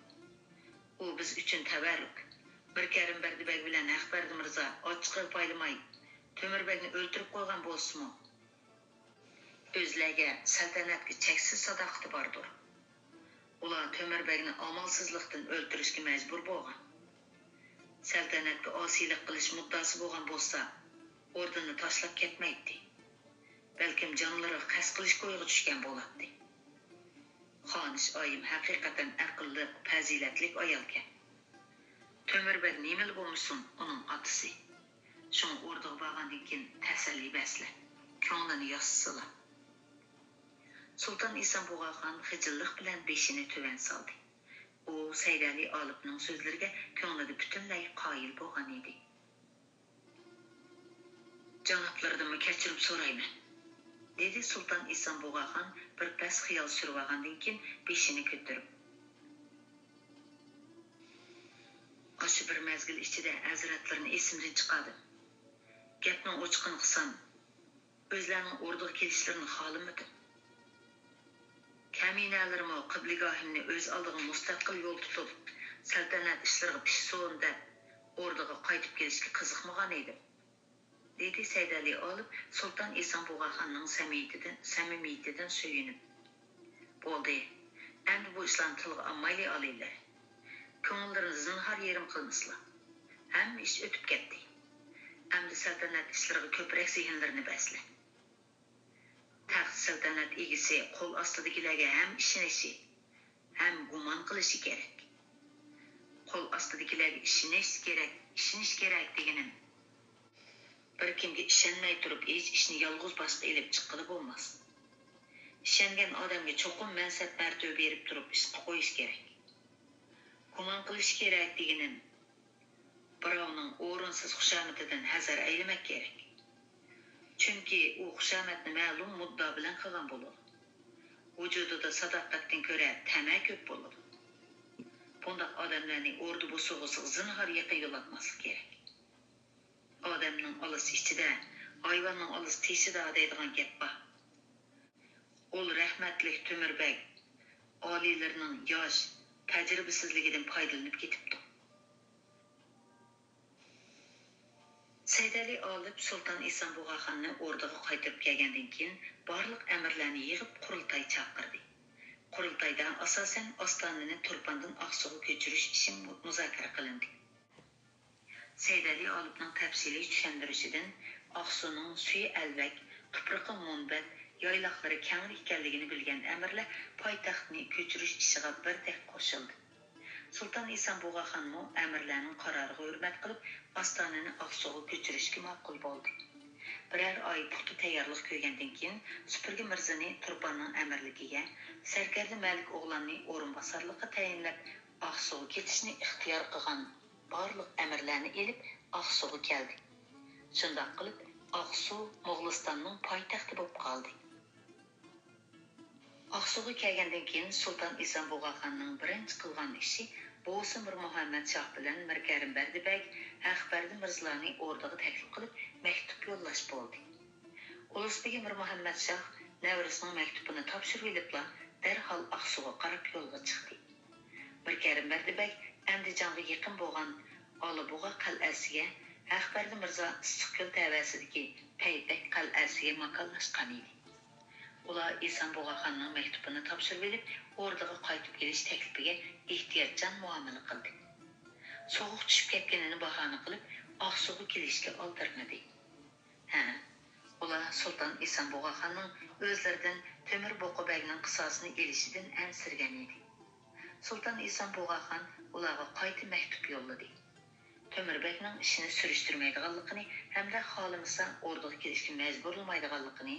ئۇ بىز ئۈچۈن تەۋەررۈك. مىركەرىم بەردى بەگ بىلەن ھەق بەردى مىرزا ئاچچىقىغا پايلىماي، تۆمۈر بەگنى ئۆلتۈرۈپ قويغان بولسىمۇ، ئۆزلەرگە سەلتەنەتكە چەكسىز ساداقىتى باردۇر. ئۇلار تۆمۈر بەگنى ئامالسىزلىقتىن ئۆلتۈرۈشكە مەجبۇر بولغان. سەلتەنەتكە ئاسىيلىق قىلىش مۇددىئاسى بولغان بولسا، ئوردىنى تاشلاپ كەتمەيتتى. بەلكىم جانلىرىغا قەست قىلىش كويىغا چۈشكەن بولاتتى. خانىش ئايىم ھەقىقەتەن ئەقىللىق، پەزىلەتلىك ئايالكەن. تۆمۈر بەگ نېمىلا بولمىسۇن، ئۇنىڭ ئاتىسى. شۇڭا ئوردىغا بارغاندىن كېيىن تەسەللى بەرسىلە، كۆڭلىنى ياسىسىلا. سۇلتان ئېسەن بۇغاخان خىجىللىق بىلەن بېشىنى تۆۋەن سالدى. ئۇ سەيدەلى ئالىپنىڭ سۆزلىرىگە كۆڭلىدە پۈتۈنلەي قايىل بولغان ئىدى. جانابلىرىدىنمۇ كەچۈرۈم سورايمەن، دېدى سۇلتان ئېسەن بۇغاخان بىر پەس خىيال سۈرۈۋالغاندىن كېيىن بېشىنى كۆتۈرۈپ. ئاشۇ بىر مەزگىل ئىچىدە ھەزرەتلىرىنى ئېسىمدىن چىقاردىم. گەپنىڭ ئوچۇقىنى قىلسام، ئۆزلەرنىڭ ئوردىغا كېلىشلىرىنى خالىمىدىم. كەمىنەلىرىمۇ قىبلىگاھىمنى ئۆز ئالدىغا مۇستەقىل يول تۇتۇپ، سەلتەنەت ئىشلىرىغا پىشسۇن دەپ، ئوردىغا قايتىپ كېلىشكە قىزىقمىغان ئىدىم، دېدى سەيدەلى ئالىپ سۇلتان ئېسەن بۇغاخاننىڭ سەمىيىتىدىن، سەمىمىيىتىدىن سۆيۈنۈپ. بولدى، ئەمدى بۇ ئىشلارنى تىلغا ئالمايلى ئالىيلىرى. كۆڭۈللىرىنى زىنھار يېرىم قىلمىسىلا. ھەممە ئىش ئۆتۈپ كەتتى. ئەمدى سەلتەنەت ئىشلىرىغا كۆپرەك زېھىنلىرىنى بەرسىلە. تەخت سەلتەنەت ئىگىسى قول ئاستىدىكىلەرگە ھەم ئىشىنىشى، ھەم گۇمان قىلىشى كېرەك. قول ئاستىدىكىلەرگە ئىشىنىش كېرەك، ئىشىنىش كېرەك دېگىنىم، بىر كىمگە ئىشەنمەي تۇرۇپ ھېچ ئىشنى يالغۇز باشقا ئېلىپ چىققىلى بولماس. ئىشەنگەن ئادەمگە چوقۇم مەنسەپ-مەرتىۋە بېرىپ تۇرۇپ ئىشقا قويۇش كېرەك. گۇمان قىلىش كېرەك دېگىنىم، بىراۋنىڭ ئورۇنسىز خۇشامىتىدىن ھەزەر ئەيلىمەك كېرەك. چۈنكى ئۇ خۇشامەتنى مەلۇم مۇددىئا بىلەن قىلغان بولىدۇ. ۋۇجۇدىدا ساداقەتتىن كۆرە تەمە كۆپ بولىدۇ. بۇنداق ئادەملەرنى ئوردا بوسۇغىسىغا زىنھار يېقىن يولاتماسلىق كېرەك. «ئادەمنىڭ ئالىسى ئىچىدە، ھايۋاننىڭ ئالىسى تېشىدا» دەيدىغان گەپ بار. ئۇل رەھمەتلىك تۆمۈر بەگ ئالىيلىرىنىڭ ياش، تەجرىبىسىزلىكىدىن پايدىلىنىپ كېتىپتۇ. سەيدەلى ئالىپ سۇلتان ئېسان بۇغاخاننى ئوردىغا قايتۇرۇپ كەلگەندىن كېيىن، بارلىق ئەمىرلەرنى يىغىپ قۇرۇلتاي چاقىردى. قۇرۇلتايدا ئاساسەن ئاستانىنى تۇرپاندىن ئاقسۇغا كۆچۈرۈش ئىشى مۇ-، مۇزاكىرە قىلىندى. سەيدەلى ئالىپنىڭ تەپسىلىي چۈشەندۈرۈشىدىن، ئاقسۇنىڭ سۈيى ئەلۋەك، تۇپرىقى مۇنبەت، يايلاقلىرى كەڭرى ئىكەنلىكىنى بىلگەن ئەمىرلەر پايتەختنى كۆچۈرۈش ئىشىغا بىردەك قوشۇلدى. سۇلتان ئېسان بۇغاخانمۇ ئەمىرلەرنىڭ قارارىغا ھۆرمەت قىلىپ، ئاستانىنى ئاقسۇغا كۆچۈرۈشكە ماقۇل بولدى. بىرەر ئاي پۇختا تەييارلىق كۆرگەندىن كېيىن، سۈپۈرگە مىرزىنى تۇرپاننىڭ ئەمىرلىكىگە، سەركەردە مەلىك ئوغلاننى ئورۇنباسارلىققا تەيىنلەپ، ئاقسۇغا كېتىشنى ئىختىيار قىلغان بارلىق ئەمىرلەرنى ئېلىپ ئاقسۇغا كەلدى. شۇنداق قىلىپ، ئاقسۇ موغۇلىستاننىڭ پايتەختى بولۇپ قالدى. ئاقسۇغا كەلگەندىن كېيىن، سۇلتان ئېسان بۇغاخاننىڭ بىرىنچى قىلغان ئىشى بوۋىسى مىرمۇھەممەد شاھ بىلەن مىركەرىم بەردى بەگ، ھەقبەردى مىرزىلارنى ئوردىغا تەكلىپ قىلىپ، مەكتۇپ يوللاش بولدى. ئۇلۇس بېگى مىرمۇھەممەد شاھ نەۋرىسىنىڭ مەكتۇپىنى تاپشۇرۇۋېلىپلا، دەرھال ئاقسۇغا قاراپ يولغا چىقتى. مىركەرىم بەردى بەگ ئەندىجانغا يېقىن بولغان ئالىبۇغا قەلئەسىگە، ھەقبەردى مىرزا ئىسسىقكۆل تەۋەسىدىكى پەيپەك قەلئەسىگە ماكانلاشقان ئىدى. ئۇلار ئېسان بۇغاخاننىڭ مەكتۇپىنى تاپشۇرۇۋېلىپ، ئوردىغا قايتىپ كېلىش تەكلىپىگە ئېھتىياتچان مۇئامىلە قىلدى. سوغۇق چۈشۈپ كەتكىنىنى باھانە قىلىپ، ئاقسۇغا كېلىشكە ئالدىرىمىدى. ھە، ئۇلار سۇلتان ئېسان بۇغاخاننىڭ ئۆزلىرىدىن تۆمۈر بوقا بەگنىڭ قىساسىنى ئېلىشىدىن ئەنسىرىگەن ئىدى. سۇلتان ئېسان بۇغاخان ئۇلارغا قايتا مەكتۇپ يوللىدى. تۆمۈر بەگنىڭ ئىشىنى سۈرۈشتۈرمەيدىغانلىقىنى ھەمدە خالىمىسا ئوردىغا كېلىشكە مەجبۇرلىمايدىغانلىقىنى،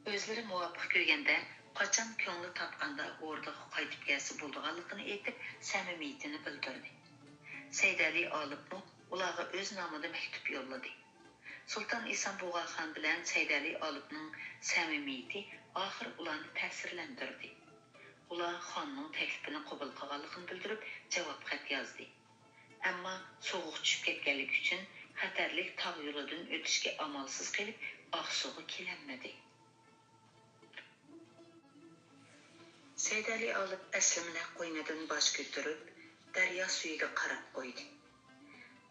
ئۆزلىرى مۇۋاپىق كۆرگەندە، قاچان كۆڭلى تارتقاندا ئوردىغا قايتىپ كەلسە بولىدىغانلىقىنى ئېيتىپ، سەمىمىيىتىنى بىلدۈردى. سەيدەلى ئالىپمۇ ئۇلارغا ئۆز نامىدا مەكتۇپ يوللىدى. سۇلتان ئېسان بۇغاخان بىلەن سەيدەلى ئالىپنىڭ سەمىمىيىتى ئاخىر ئۇلارنى تەسىرلەندۈردى. ئۇلار خاننىڭ تەكلىپىنى قوبۇل قىلغانلىقىنى بىلدۈرۈپ، جاۋاب خەت يازدى. ئەمما سوغۇق چۈشۈپ كەتكەنلىكى ئۈچۈن، خەتەرلىك تاغ يولىدىن ئۆتۈشكە ئامالسىز قېلىپ، ئاقسۇغا كېلەلمىدى. سەيدەلى ئالىپ ئەسلىمىلەر قوينىدىن باش كۆتۈرۈپ، دەريا سۈيىگە قاراپ قويدى.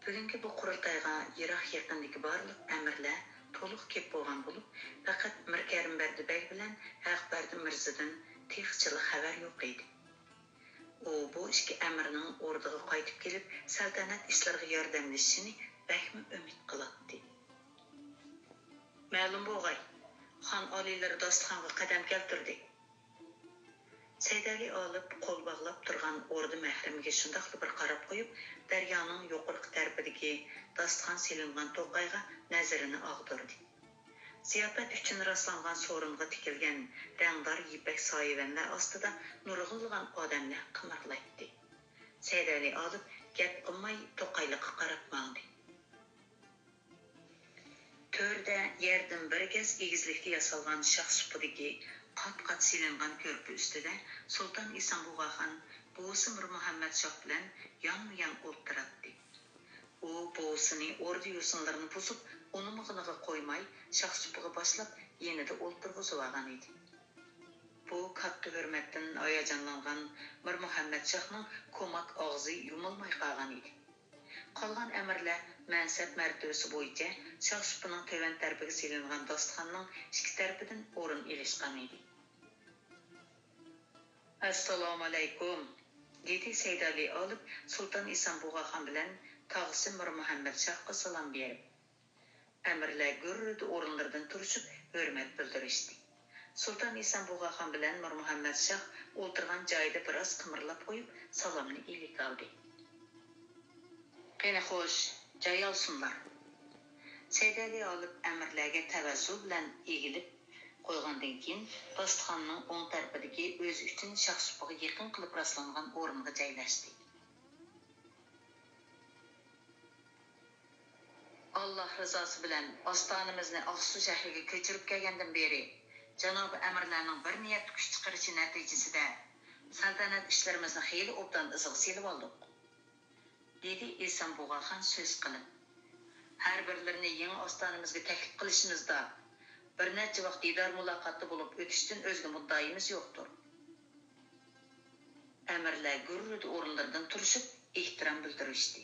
بۈگۈنكى بۇ قۇرۇلتايغا يىراق-يېقىندىكى بارلىق ئەمىرلەر تولۇق كېلىپ بولغان بولۇپ، پەقەت مىركەرىم بەردى بەگ بىلەن ھەقبەردى مىرزىدىن تېخىچىلا خەۋەر يوق ئىدى. ئۇ بۇ ئىككى ئەمىرنىڭ ئوردىغا قايتىپ كېلىپ، سەلتەنەت ئىشلىرىغا ياردەملىشىشىنى بەكمۇ ئۈمىد قىلاتتى. مەلۇم بولغاي، خان ئالىيلىرى داستىخانغا قەدەم كەلتۈردى. سەيدەلى ئالىپ قول باغلاپ تۇرغان ئوردا مەھرىمىگە شۇنداقلا بىر قاراپ قويۇپ، دەريانىڭ يۇقىرىقى تەرىپىدىكى داستىخان سېلىنغان توقايغا نەزىرىنى ئاغدۇردى. زىياپەت ئۈچۈن راسلانغان سورۇنغا تىكىلگەن رەڭدار يىپەك سايىۋەنلەر ئاستىدا نۇرغۇنلىغان ئادەملەر قىمىرلايتتى. سەيدەلى ئالىپ گەپ قىلماي توقايلىققا قاراپ ماڭدى. تۆردە يەردىن بىر گەز ئېگىزلىكتە ياسالغان شاخ سۇپىدىكى قات-قات سېلىنغان كۆرپە ئۈستىدە سۇلتان ئېسان بۇغاخان بوۋىسى مىرمۇھەممەت شاھ بىلەن يانمۇيان ئولتۇراتتى. ئۇ بوۋىسىنى ئوردا يوسۇنلىرىنى بۇزۇپ، ئۇنىمىغىنىغا قويماي، شاخ سۇپىغا باشلاپ، يېنىدا ئولتۇرغۇزۇۋالغان ئىدى. بۇ كاتتا ھۆرمەتتىن ھاياجانلانغان مىرمۇھەممەت شاھنىڭ كوماك ئاغزى يۇمۇلماي قالغان ئىدى. قالغان ئەمىرلەر مەنسەپ مەرتىۋىسى بويىچە شاخ سۇپىنىڭ تۆۋەن تەرىپىگە سېلىنغان داستىخاننىڭ ئىككى تەرىپىدىن ئورۇن ئېلىشقان ئىدى. «ئەسسالامۇئەلەيكۇم!» دېدى سەيدالى ئالىپ سۇلتان ئېسان بۇغاخان بىلەن تاغىسى مىرمۇھەممەت شاھقا سالام بېرىپ. ئەمىرلەر گۈررىدە ئورۇنلىرىدىن تۇرۇشۇپ ھۆرمەت بىلدۈرۈشتى. سۇلتان ئېسان بۇغاخان بىلەن مىرمۇھەممەت شاھ ئولتۇرغان جايىدا بىراز قىمىرلاپ قويۇپ، سالامنى ئىلىك ئالدى. «قېنى خوش، جاي ئالسۇنلار.» سەيدەلى ئالىپ ئەمىرلەرگە تەۋەززۇ بىلەن ئېگىلىپ قويغاندىن كېيىن، داستىخاننىڭ ئوڭ تەرىپىدىكى ئۆزى ئۈچۈن شاخ سۇپىغا يېقىن قىلىپ راسلانغان ئورۇنغا جايلاشتى. «ئاللاھ رىزاسى بىلەن ئاستانىمىزنى ئاقسۇ شەھىرىگە كۆچۈرۈپ كەلگەندىن بېرى، جانابىي ئەمىرلەرنىڭ بىر نىيەتتە كۈچ چىقىرىشى نەتىجىسىدە، سەلتەنەت ئىشلىرىمىزنى خېلى ئوبدان ئىزىغا سېلىۋالدۇق.» دېدى ئېسان بۇغاخان سۆز قىلىپ. ھەر بىرلىرىنى يېڭى ئاستانىمىزغا تەكلىپ قىلىشىمىزدا، بىر نەچچە ۋاق دىدار مۇلاقاتتا بولۇپ ئۆتۈشتىن ئۆزگە مۇددىئايىمىز يوقتۇر. ئەمىرلەر گۈررىدە ئورۇنلىرىدىن تۇرۇشۇپ، ئېھتىرام بىلدۈرۈشتى.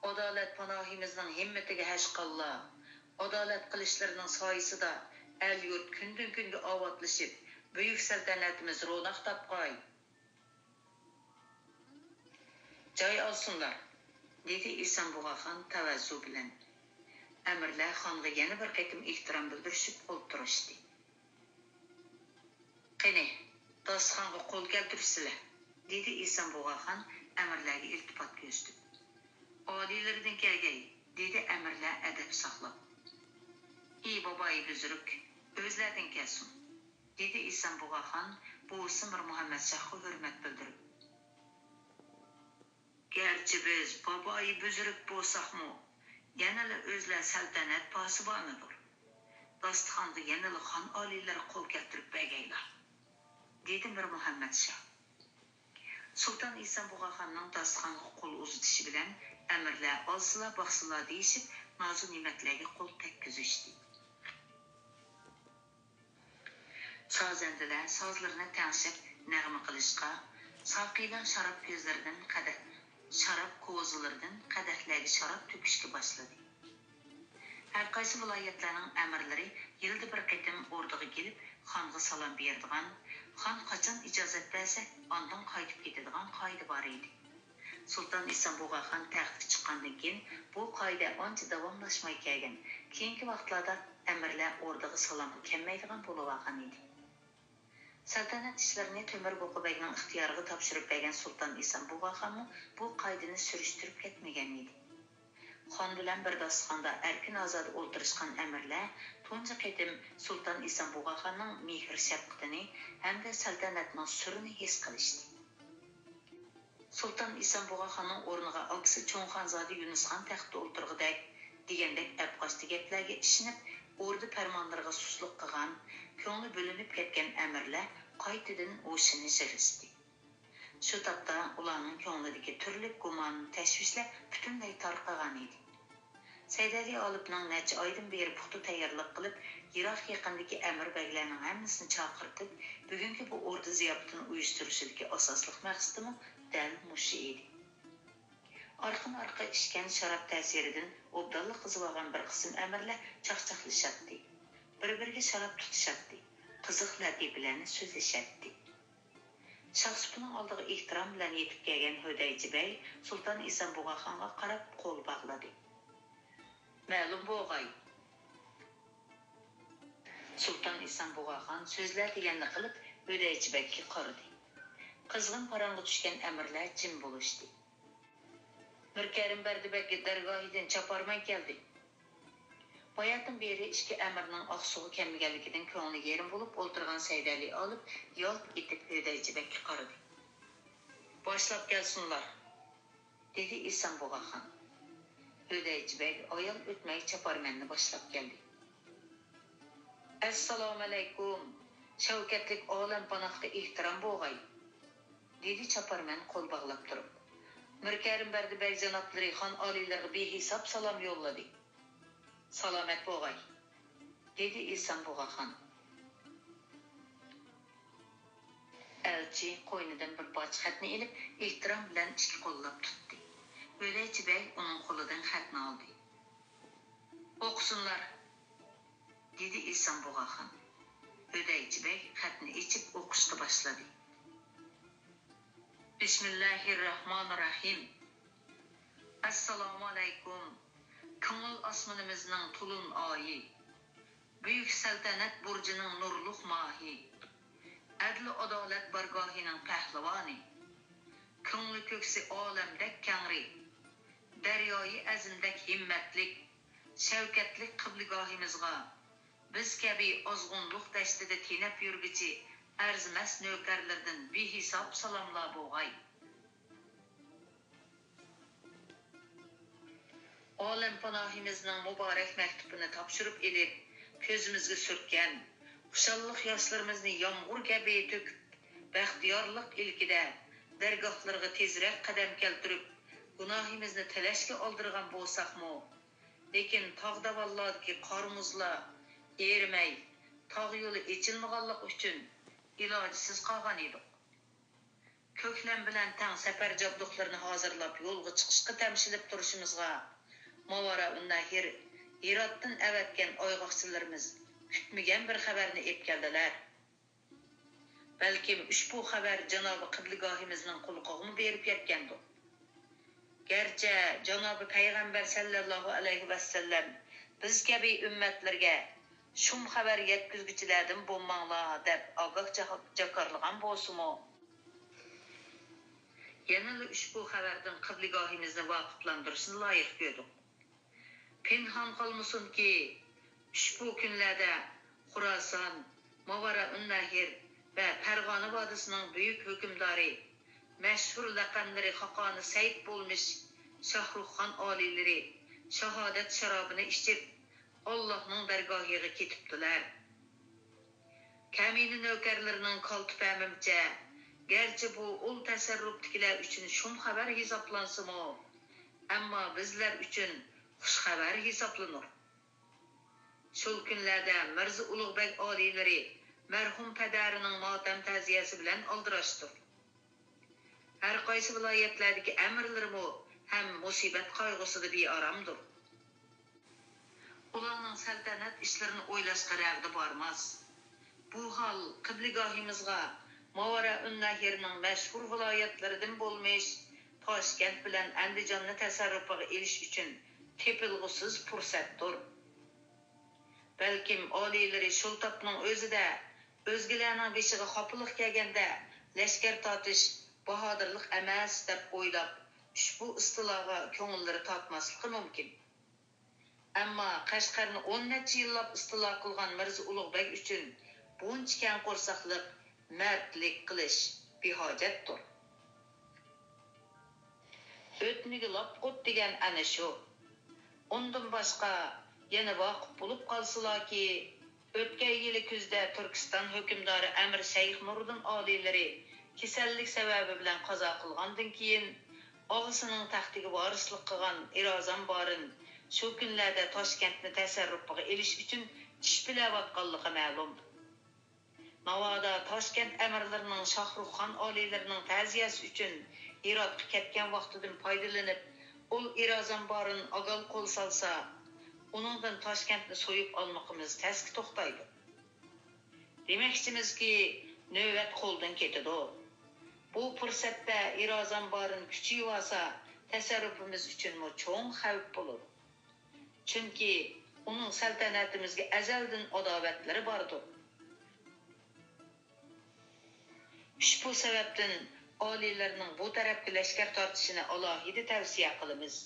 ئادالەت پاناھىمىزنىڭ ھىممىتىگە ھەشقاللا، ئادالەت قىلىچلىرىنىڭ سايىسىدا ئەل-يۇرت كۈندىن-كۈنگە ئاۋاتلىشىپ، بۈيۈك سەلتەنىتىمىز روناق تاپقاي! جاي ئالسۇنلار، دېدى ئىسان بۇغا خان تەۋەززۇ بىلەن. ئەمىرلەر خانغا يەنە بىر قېتىم ئېھتىرام بىلدۈرۈشۈپ ئولتۇرۇشتى. قېنى، داستىخانغا قول كەلتۈرسىلە، دېدى ئىسان بۇغا خان ئەمىرلەرگە ئىلتىپات كۆرسىتىپ. ئالىيلىرىدىن كەلگەي، دېدى ئەمىرلەر ئەدەپ ساقلاپ. ئى بابايى بۈزرۈك، ئۆزلەردىن كەلسۇن، دېدى ئىسان بۇغا خان بوۋىسى مىر مۇھەممەد شاھقا ھۆرمەت بىلدۈرۈپ. گەرچە بىز بابايى بۈزرۈك بولساقمۇ، يەنىلا ئۆزلەر سەلتەنەت پاسىبانىدۇر. داستىخانغا يەنىلا خان ئالىيلىرى قول كەلتۈرۈپ بەرگەيلا، دېدى مىر مۇھەممەد شاھ. سۇلتان ئىسان بۇغا خاننىڭ داستىخانغا قول ئۇزىتىشى بىلەن ئەمىرلەر ئالسىلا باقسىلا دېيىشىپ، نازۇ نېمەتلەرگە قول تەگكۈزۈشتى. سازەندىلەر سازلىرىنى تەڭشەپ نەغمە قىلىشقا، ساقىيلار شاراب كۆزلىرىدىن قەدەھ، شاراب كوزىلىرىدىن قەدەھلەرگە شاراب تۆكۈشكە باشلىدى. ھەرقايسى ۋىلايەتلەرنىڭ ئەمىرلىرى يىلدا بىر قېتىم ئوردىغا كېلىپ، خانغا سالام بېرىدىغان، خان قاچان ئىجازەت بەرسە، ئاندىن قايتىپ كېتىدىغان قائىدە بار ئىدى. سۇلتان ئىسان بۇغا خان تەختكە چىققاندىن كېيىن، بۇ قائىدە ئانچە داۋاملاشماي كەلگەن. كېيىنكى ۋاقىتلاردا ئەمىرلەر ئوردىغا سالامغا كەلمەيدىغان بولۇۋالغان ئىدى. سەلتەنەت ئىشلىرىنى تۆمۈر بۇقا بەگنىڭ ئىختىيارىغا تاپشۇرۇپ بەرگەن سۇلتان ئىسان بۇغا خانمۇ بۇ قائىدىنى سۈرۈشتۈرۈپ كەتمىگەن ئىدى. خان بىلەن بىر داستىخاندا ئەركىن-ئازادە ئولتۇرۇشقان ئەمىرلەر تۇنجى قېتىم سۇلتان ئىسان بۇغا خاننىڭ مېھىر-شەپقىتىنى ھەمدە سەلتەنەتنىڭ سۈرىنى ھېس قىلىشتى. سۇلتان ئىسان بۇغا خاننىڭ ئورنىغا ئاكىسى چوڭ خانزادە يۇنۇس خان تەختتە ئولتۇرغۇدەك، دېگەندەك ئەپقاچتى گەپلەرگە ئىشىنىپ، ئوردا پەرمانلىرىغا سۇسلۇق قىلغان، كۆڭلى بۆلۈنۈپ كەتكەن ئەمىرلەر قايتىدىن ھوشىنى يىغىشتى. شۇ تاپتا ئۇلارنىڭ كۆڭلىدىكى تۈرلۈك گۇمان، تەشۋىشلەر پۈتۈنلەي تارقىغان ئىدى. سەيدەلى ئالىپنىڭ نەچچە ئايدىن بېرى پۇختا تەييارلىق قىلىپ، يىراق-يېقىندىكى ئەمىر-بەگلەرنىڭ ھەممىسىنى چاقىرتىپ، بۈگۈنكى بۇ ئوردە زىياپىتىنى ئۇيۇشتۇرۇشىدىكى ئاساسلىق مەقسىتىمۇ دەل مۇشۇ ئىدى. ئارقىمۇ-ئارقا ئىچكەن شاراب تەسىرىدىن ئوبدانلا قىزىۋالغان بىر قىسىم ئەمىرلەر چاقچاقلىشاتتى. بىر-بىرىگە شاراب تۇتۇشاتتى، قىزىق لەتىپىلەرنى سۆزلىشەتتى. شاھسۇپىنىڭ ئالدىغا ئېھتىرام بىلەن يېتىپ كەلگەن ھۆدەيچى بەگ سۇلتان ئىسان بۇغا خانغا قاراپ قول باغلىدى. مەلۇم بوغاي. سۇلتان ئىسان بۇغا خان سۆزلە دېگەننى قىلىپ، ھۆدەيچى بەگكە قارىدى. قىزغىن پاراڭغا چۈشكەن ئەمىرلەر جىم بولۇشتى. مىركەرىم بەردى بەگ دەرگاھىدىن چاپارمەن كەلدى. باياتىن بېرى ئىككى ئەمىرنىڭ ئاقسۇغا كەلمىگەنلىكىدىن كۆڭلى يېرىم بولۇپ ئولتۇرغان سەيدەلى ئالىپ يالت ئېتىپ ھۆدەيچى بەگكە قارىدى. باشلاپ كەلسۇنلار، دېدى ئىسان بۇغا خان. ھۆدەيچى بەگ ئايال ئۆتمەي چاپارمەننى باشلاپ كەلدى. ئەسسالامۇئەلەيكۇم، شەۋكەتلىك ئالەمپاناھقا ئېھتىرام بوغاي، دېدى چاپارمەن قول باغلاپ تۇرۇپ. مىركەرىم بەردى بەگ جانابلىرى خان ئالىيلىرىغا بىھېساب سالام يوللىدى. سالامەت بوغاي، دېدى ئىسان بۇغا خان. ئەلچى قوينىدىن بىر پارچە خەتنى ئېلىپ، ئېھتىرام بىلەن ئىككى قوللاپ تۇتتى. ھۆدەيچى بەگ ئۇنىڭ قولىدىن خەتنى ئالدى. ئوقۇسۇنلار، دېدى ئىسان بۇغا خان. ھۆدەيچى بەگ خەتنى ئېچىپ ئوقۇشقا باشلىدى. بىسمىللاھىرراھمانىرراھىم. ئەسسالامۇئەلەيكۇم، كۆڭۈل ئاسمىنىمىزنىڭ تولۇن ئايى، بۈيۈك سەلتەنەت بۇرجىنىڭ نۇرلۇق ماھى، ئەدلى ئادالەت بارگاھىنىڭ پەھلىۋانى، كۆڭلى كۆكسى ئالەمدەك كەڭرى، دەريايى ئەزىمدەك ھىممەتلىك، شەۋكەتلىك قىبلىگاھىمىزغا بىز كەبى ئازغۇنلۇق دەشتىدە تېنەپ يۈرگۈچى ئەرزىمەس نۆكەرلىرىدىن بىھېساب سالاملار بوغاي. ئالەمپاناھىمىزنىڭ مۇبارەك مەكتۇپىنى تاپشۇرۇپ ئېلىپ، كۆزىمىزگە سۈرتكەن، خۇشاللىق ياشلىرىمىزنى يامغۇر كەبى تۆكۈپ، بەختىيارلىق ئىلكىدە دەرگاھلىرىغا تېزرەك قەدەم كەلتۈرۈپ، گۇناھىمىزنى تىلەشكە ئالدىرىغان بولساقمۇ، لېكىن تاغ-داۋانلاردىكى قار-مۇزلار ئېرىمەي، تاغ يولى ئېچىلمىغانلىقى ئۈچۈن ئىلاجسىز قالغان ئىدۇق. كۆكلەم بىلەن تەڭ سەپەر جابدۇقلىرىنى ھازىرلاپ يولغا چىقىشقا تەمشىلىپ تۇرۇشىمىزغا، ماۋارائۇننەھر، ھىراتتىن ئەۋەتكەن ئايغاقچىلىرىمىز كۈتمىگەن بىر خەۋەرنى ئېلىپ كەلدىلەر. بەلكىم ئۇشبۇ خەۋەر جانابى قىبلىگاھىمىزنىڭ قۇلىقىغىمۇ بېرىپ يەتكەندۇ؟ گەرچە جانابى پەيغەمبەر سەللەللاھۇ ئەلەيھى ۋەسەللەم بىز كەبى ئۈممەتلىرىگە «شۇم خەۋەر يەتكۈزگۈچىلەردىن بولماڭلار» دەپ ئاگاھ جاكارلىغان بولسىمۇ، يەنىلا ئۇشبۇ خەۋەردىن قىبلىگاھىمىزنى ۋاقىپلاندۇرۇشنى لايىق كۆردۇق. پىنھان قالمىسۇنكى، ئۇشبۇ كۈنلەردە خۇراسان، ماۋارائۇننەھر ۋە پەرغانە ۋادىسىنىڭ بۈيۈك ھۆكۈمدارى، مەشھۇر لەقەملىرى خاقانى سەيىد بولمىش شاھرۇخخان ئالىيلىرى شاھادەت شارابىنى ئىچىپ، ئاللاھنىڭ دەرگاھىغا كېتىپتىلەر. كەمىنە نۆكەرلىرىنىڭ كالتە پەمىمچە، گەرچە بۇ ئۇل تەسەررۇپتىكىلەر ئۈچۈن شۇم خەۋەر ھېسابلانسىمۇ، ئەمما بىزلەر ئۈچۈن خۇش خەۋەر ھېسابلىنۇر. شۇ كۈنلەردە مىرزا ئۇلۇغبەگ ئالىيلىرى مەرھۇم پەدەرىنىڭ ماتەم تەزىيەسى بىلەن ئالدىراشتۇر. ھەر قايسى ۋىلايەتلەردىكى ئەمىرلىرىمۇ ھەم مۇسىبەت قايغۇسىدا بىئارامدۇر. ئۇلارنىڭ سەلتەنەت ئىشلىرىنى ئويلاشقا رەغدە بارماس. بۇ ھال قىبلىگاھىمىزغا ماۋارائۇننەھرنىڭ مەشھۇر ۋىلايەتلىرىدىن بولمىش تاشكەنت بىلەن ئەندىجاننى تەسەررۇپىغا ئېلىش ئۈچۈن تېپىلغۇسىز پۇرسەتتۇر. بەلكىم ئالىيلىرى شۇ تاپنىڭ ئۆزىدە ئۆزگىلەرنىڭ بېشىغا خاپىلىق كەلگەندە لەشكەر تارتىش باھادىرلىق ئەمەس دەپ ئويلاپ، ئۇشبۇ ئىستىلاغا كۆڭۈللىرى تارتماسلىقى مۇمكىن. ئەمما قەشقەرنى ئون نەچچە يىللاپ ئىستىلا قىلغان مىرزا ئۇلۇغبەگ ئۈچۈن بۇنچە كەڭ قورساقلىق، مەردلىك قىلىش بىھاجەتتۇر. ئۆتمىگە لاپ ئوت دېگەن ئەنە شۇ. ئۇندىن باشقا، يەنە ۋاقىپ بولۇپ قالسىلاكى، ئۆتكەن يىلى كۈزدە تۈركىستان ھۆكۈمدارى ئەمىر شەيخ نۇردىن ئالىيلىرى كېسەللىك سەۋەبى بىلەن قازا قىلغاندىن كېيىن، ئاغىسىنىڭ تەختىگە ۋارىسلىق قىلغان ئىرازان بارىن شۇ كۈنلەردە تاشكەنتنى تەسەررۇپىغا ئېلىش ئۈچۈن چىش بىلەۋاتقانلىقى مەلۇم. ناۋادا تاشكەنت ئەمىرلىرىنىڭ شاھرۇخخان ئالىيلىرىنىڭ تەزىيەسى ئۈچۈن ھىراتقا كەتكەن ۋاقتىدىن پايدىلىنىپ، ئۇل ئىرازان بارىن ئاگال قول سالسا، ئۇنىڭدىن تاشكەنتنى سويۇپ ئالمىقىمىز تەسكە توختايدۇ. دېمەكچىمىزكى، نۆۋەت قولدىن كېتىدۇ. بۇ پۇرسەتتە ئىرازان بارىن كۈچىيىۋالسا، تەسەررۇپىمىز ئۈچۈنمۇ چوڭ خەۋپ بولىدۇ. چۈنكى ئۇنىڭ سەلتەنىتىمىزگە ئەزەلدىن ئاداۋەتلىرى باردۇر. ئۇشبۇ سەۋەبتىن ئالىيلىرىنىڭ بۇ تەرەپكە لەشكەر تارتىشىنى ئالاھىدە تەۋسىيە قىلىمىز.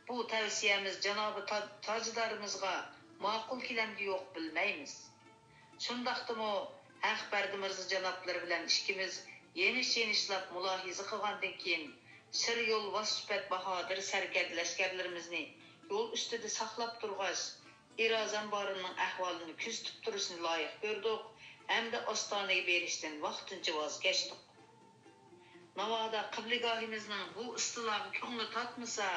بۇ تەۋسىيەمىز جانابى تا-، تاجدارىمىزغا ماقۇل كېلەمدۇ يوق بىلمەيمىز. شۇنداقتىمۇ ھەق بەردى مىرزا جانابلىرى بىلەن ئىككىمىز يېنىش-يېنىشلاپ مۇلاھىزە قىلغاندىن كېيىن، شىر يولۋاس سۈپەت باھادىر سەركەردە لەشكەرلىرىمىزنى يول ئۈستىدە ساقلاپ تۇرغاچ، ئىرازان بارىننىڭ ئەھۋالىنى كۆزىتىپ تۇرۇشنى لايىق كۆردۇق ھەمدە ئاستانىگە بېرىشتىن ۋاقتىنچە ۋاز كەچتۇق. ناۋادا قىبلىگاھىمىزنىڭ بۇ ئىستىلاغا كۆڭلى تارتمىسا،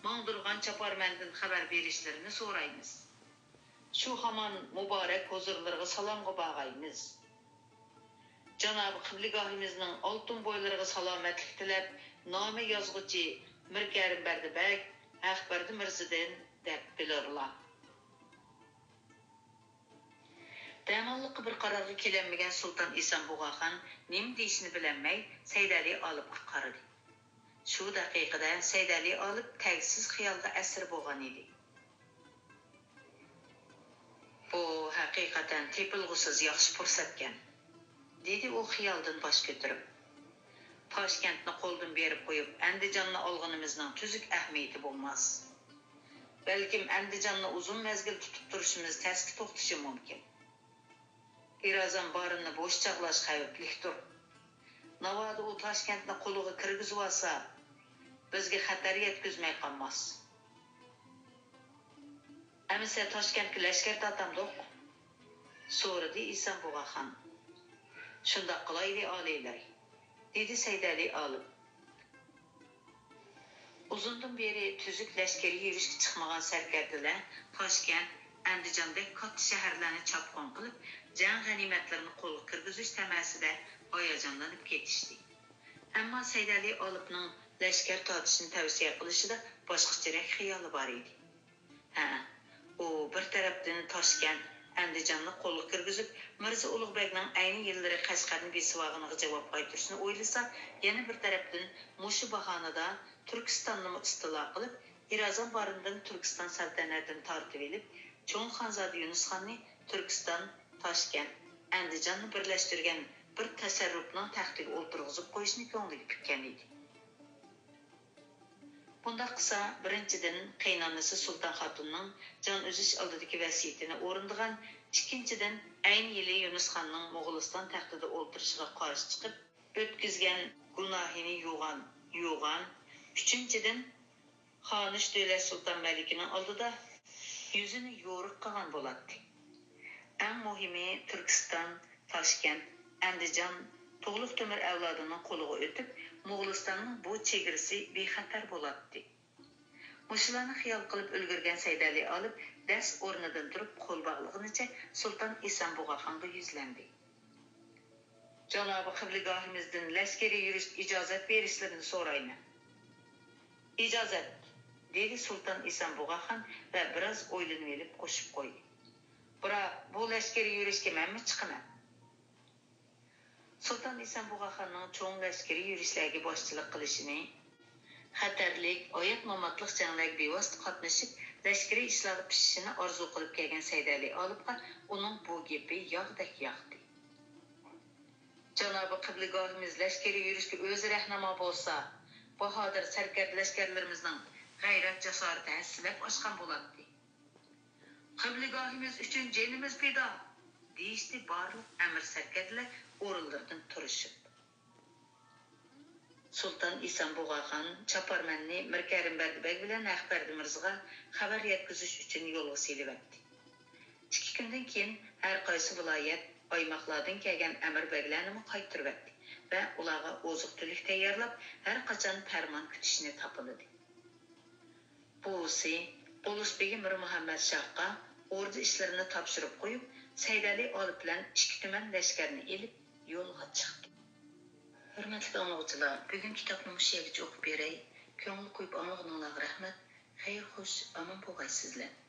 ماڭدۇرغان چاپارمەندىن خەۋەر بېرىشلىرىنى سورايمىز. شۇ ھامان مۇبارەك ھۇزۇرلىرىغا سالامغا بارغايمىز. جانابى قىبلىگاھىمىزنىڭ ئالتۇن بويلىرىغا سالامەتلىك تىلەپ، نامى يازغۇچى مىركەرىم بەردى بەگ، ھەق بەردى مىرزىدىن دەپ بىلۇرلا. دەماللىققا بىر قارارغا كېلەلمىگەن سۇلتان ئىسان بۇغاخان نېمە دېيىشنى بىلەلمەي سەيدەلى ئالىپقا قارىدى. شۇ دەقىقىدە سەيدەلى ئالىپ تەگسىز خىيالغا ئەسىر بولغان ئىدى. بۇ ھەقىقەتەن تېپىلغۇسىز ياخشى پۇرسەتكەن، دېدى ئۇ خىيالدىن باش كۆتۈرۈپ. تاشكەنتنى قولدىن بېرىپ قويۇپ، ئەندىجاننى ئالغىنىمىزنىڭ تۈزۈك ئەھمىيىتى بولماس. بەلكىم ئەندىجاننى ئۇزۇن مەزگىل تۇتۇپ تۇرۇشىمىز تەسكە توختىشى مۇمكىن. ئىرازان بارىننى بوش چاغلاش خەۋپلىكتۇر. ناۋادا ئۇ تاشكەنتنى قولىغا كىرگۈزۈۋالسا، بىزگە خەتەر يەتكۈزمەي قالماس. ئەمىسە تاشكەنتكە لەشكەر تارتامدۇق؟ سورىدى ئىسان بۇغاخان. شۇنداق قىلايلى، ئالىيلەر، دېدى سەيدەلى ئالىپ. ئۇزۇندىن بېرى تۈزۈك لەشكىرىي يۈرۈشكە چىقمىغان سەركەردىلەر تاشكەنت، ئەندىجاندەك كاتتا شەھەرلەرنى چاپقۇن قىلىپ، جەڭ غەنىيمەتلىرىنى قولغا كىرگۈزۈش تەمەسىدە ھاياجانلىنىپ كېتىشتى. ئەمما سەيدەلى ئالىپنىڭ لەشكەر تارتىشنى تەۋسىيە قىلىشىدا باشقىچىرەك خىيالى بار ئىدى. ھە، ئۇ بىر تەرەپتىن تاشكەنت، ئەندىجاننى قولغا كىرگۈزۈپ، مىرزا ئۇلۇغ بەگنىڭ ئەينى يىللىرى قەشقەرنى بېسىۋالغىنىغا جاۋاب قايتۇرۇشنى ئويلىسا، يەنە بىر تەرەپتىن مۇشۇ باھانىدا تۈركىستاننىمۇ ئىستىلا قىلىپ، ئىرازان بارىندىن تۈركىستان سەلتەنەتىنى تارتىۋېلىپ، چوڭ خانزادە يۇنۇس خاننى تۈركىستان، تاشكەنت، ئەندىجاننى بىرلەشتۈرگەن بىر تەسەررۇپنىڭ تەختىگە ئولتۇرغۇزۇپ قويۇشنى كۆڭلىگە پۈككەن ئىدى. بۇنداق قىلسا، بىرىنچىدىن، قېيىنئانىسى سۇلتان خاتۇننىڭ جان ئۈزۈش ئالدىدىكى ۋەسىيىتىنى ئورۇندىغان، ئىككىنچىدىن، ئەينى يىلى يۇنۇس خاننىڭ موغۇلىستان تەختىدە ئولتۇرۇشىغا قارشى چىقىپ، ئۆتكۈزگەن گۇناھىنى يۇغان، يۇغان، ئۈچىنچىدىن، خانىش دۆلەت سۇلتان مەلىكىنىڭ ئالدىدا يۈزىنى يورۇق قىلغان بولاتتى. ئەڭ مۇھىمى، تۈركىستان، تاشكەنت، ئەندىجان تۇغلۇق تۆمۈر ئەۋلادىنىڭ قولىغا ئۆتۈپ، موغۇلىستاننىڭ بۇ چېگرىسى بىخەتەر بولاتتى. مۇشۇلارنى خىيال قىلىپ ئۈلگۈرگەن سەيدەلى ئالىپ دەس ئورنىدىن تۇرۇپ، قول باغلىغىنىچە سۇلتان ئىسەن بۇغاخانغا يۈزلەندى. جانابى قىبلىگاھىمىزدىن لەشكىرىي يۈرۈشكە ئىجازەت بېرىشلىرىنى سورايمەن. ئىجازەت، دېدى سۇلتان ئىسەن بۇغاخان ۋە بىراز ئويلىنىۋېلىپ قوشۇپ قويدى. بىراق، بۇ لەشكىرىي يۈرۈشكە مەنمۇ چىقىمەن. سۇلتان ئىسەن بۇغاخاننىڭ چوڭ لەشكىرىي يۈرۈشلەرگە باشچىلىق قىلىشىنى، خەتەرلىك، ھايات-ماماتلىق جەڭلەرگە بىۋاسىتە قاتنىشىپ، لەشكىرىي ئىشلارغا پىشىشىنى ئارزۇ قىلىپ كەلگەن سەيدەلى ئالىپقا ئۇنىڭ بۇ گېپى ياغدەك ياقتى. جانابى قىبلىگاھىمىز لەشكىرىي يۈرۈشكە ئۆزى رەھنىما بولسا، باھادىر سەركەردە لەشكەرلىرىمىزنىڭ غەيرەت-جاسارىتى ھەسسىلەپ ئاشقان بولاتتى. قىبلىگاھىمىز ئۈچۈن جېنىمىز پىدا! دېيىشتى بارلىق ئەمىر سەركەردىلەر ئورۇنلىرىدىن تۇرۇشۇپ. سۇلتان ئىسان بۇغاخان چاپارمەننى مىركەرىم بەردى بەگ بىلەن ھەقبەردى مىرزىغا خەۋەر يەتكۈزۈش ئۈچۈن يولغا سېلىۋەتتى. ئىككى كۈندىن كېيىن ھەر قايسى ۋىلايەت، ئايماقلاردىن كەلگەن ئەمىر بەگلەرنىمۇ قايتۇرۇۋەتتى ۋە ئۇلارغا ئوزۇق-تۈلۈك تەييارلاپ، ھەر قاچان پەرمان كۈتۈشنى تاپىلىدى. بوۋىسى، ئۇلۇس بېگى مىرمۇھەممەت شاھقا ئوردا ئىشلىرىنى تاپشۇرۇپ قويۇپ، سەيدەلى ئالىپ بىلەن ئىككى تۈمەن لەشكەرنى ئېلىپ يولغا چىقتى. ھۆرمەتلىك ئاڭلىغۇچىلار، بۈگۈن كىتابنى مۇشۇ يەرگىچە ئوقۇپ بېرەي. كۆڭۈل قويۇپ ئاڭلىغىنىڭلارغا رەھمەت. خەير خوش، ئامان بولغايسىزلەر.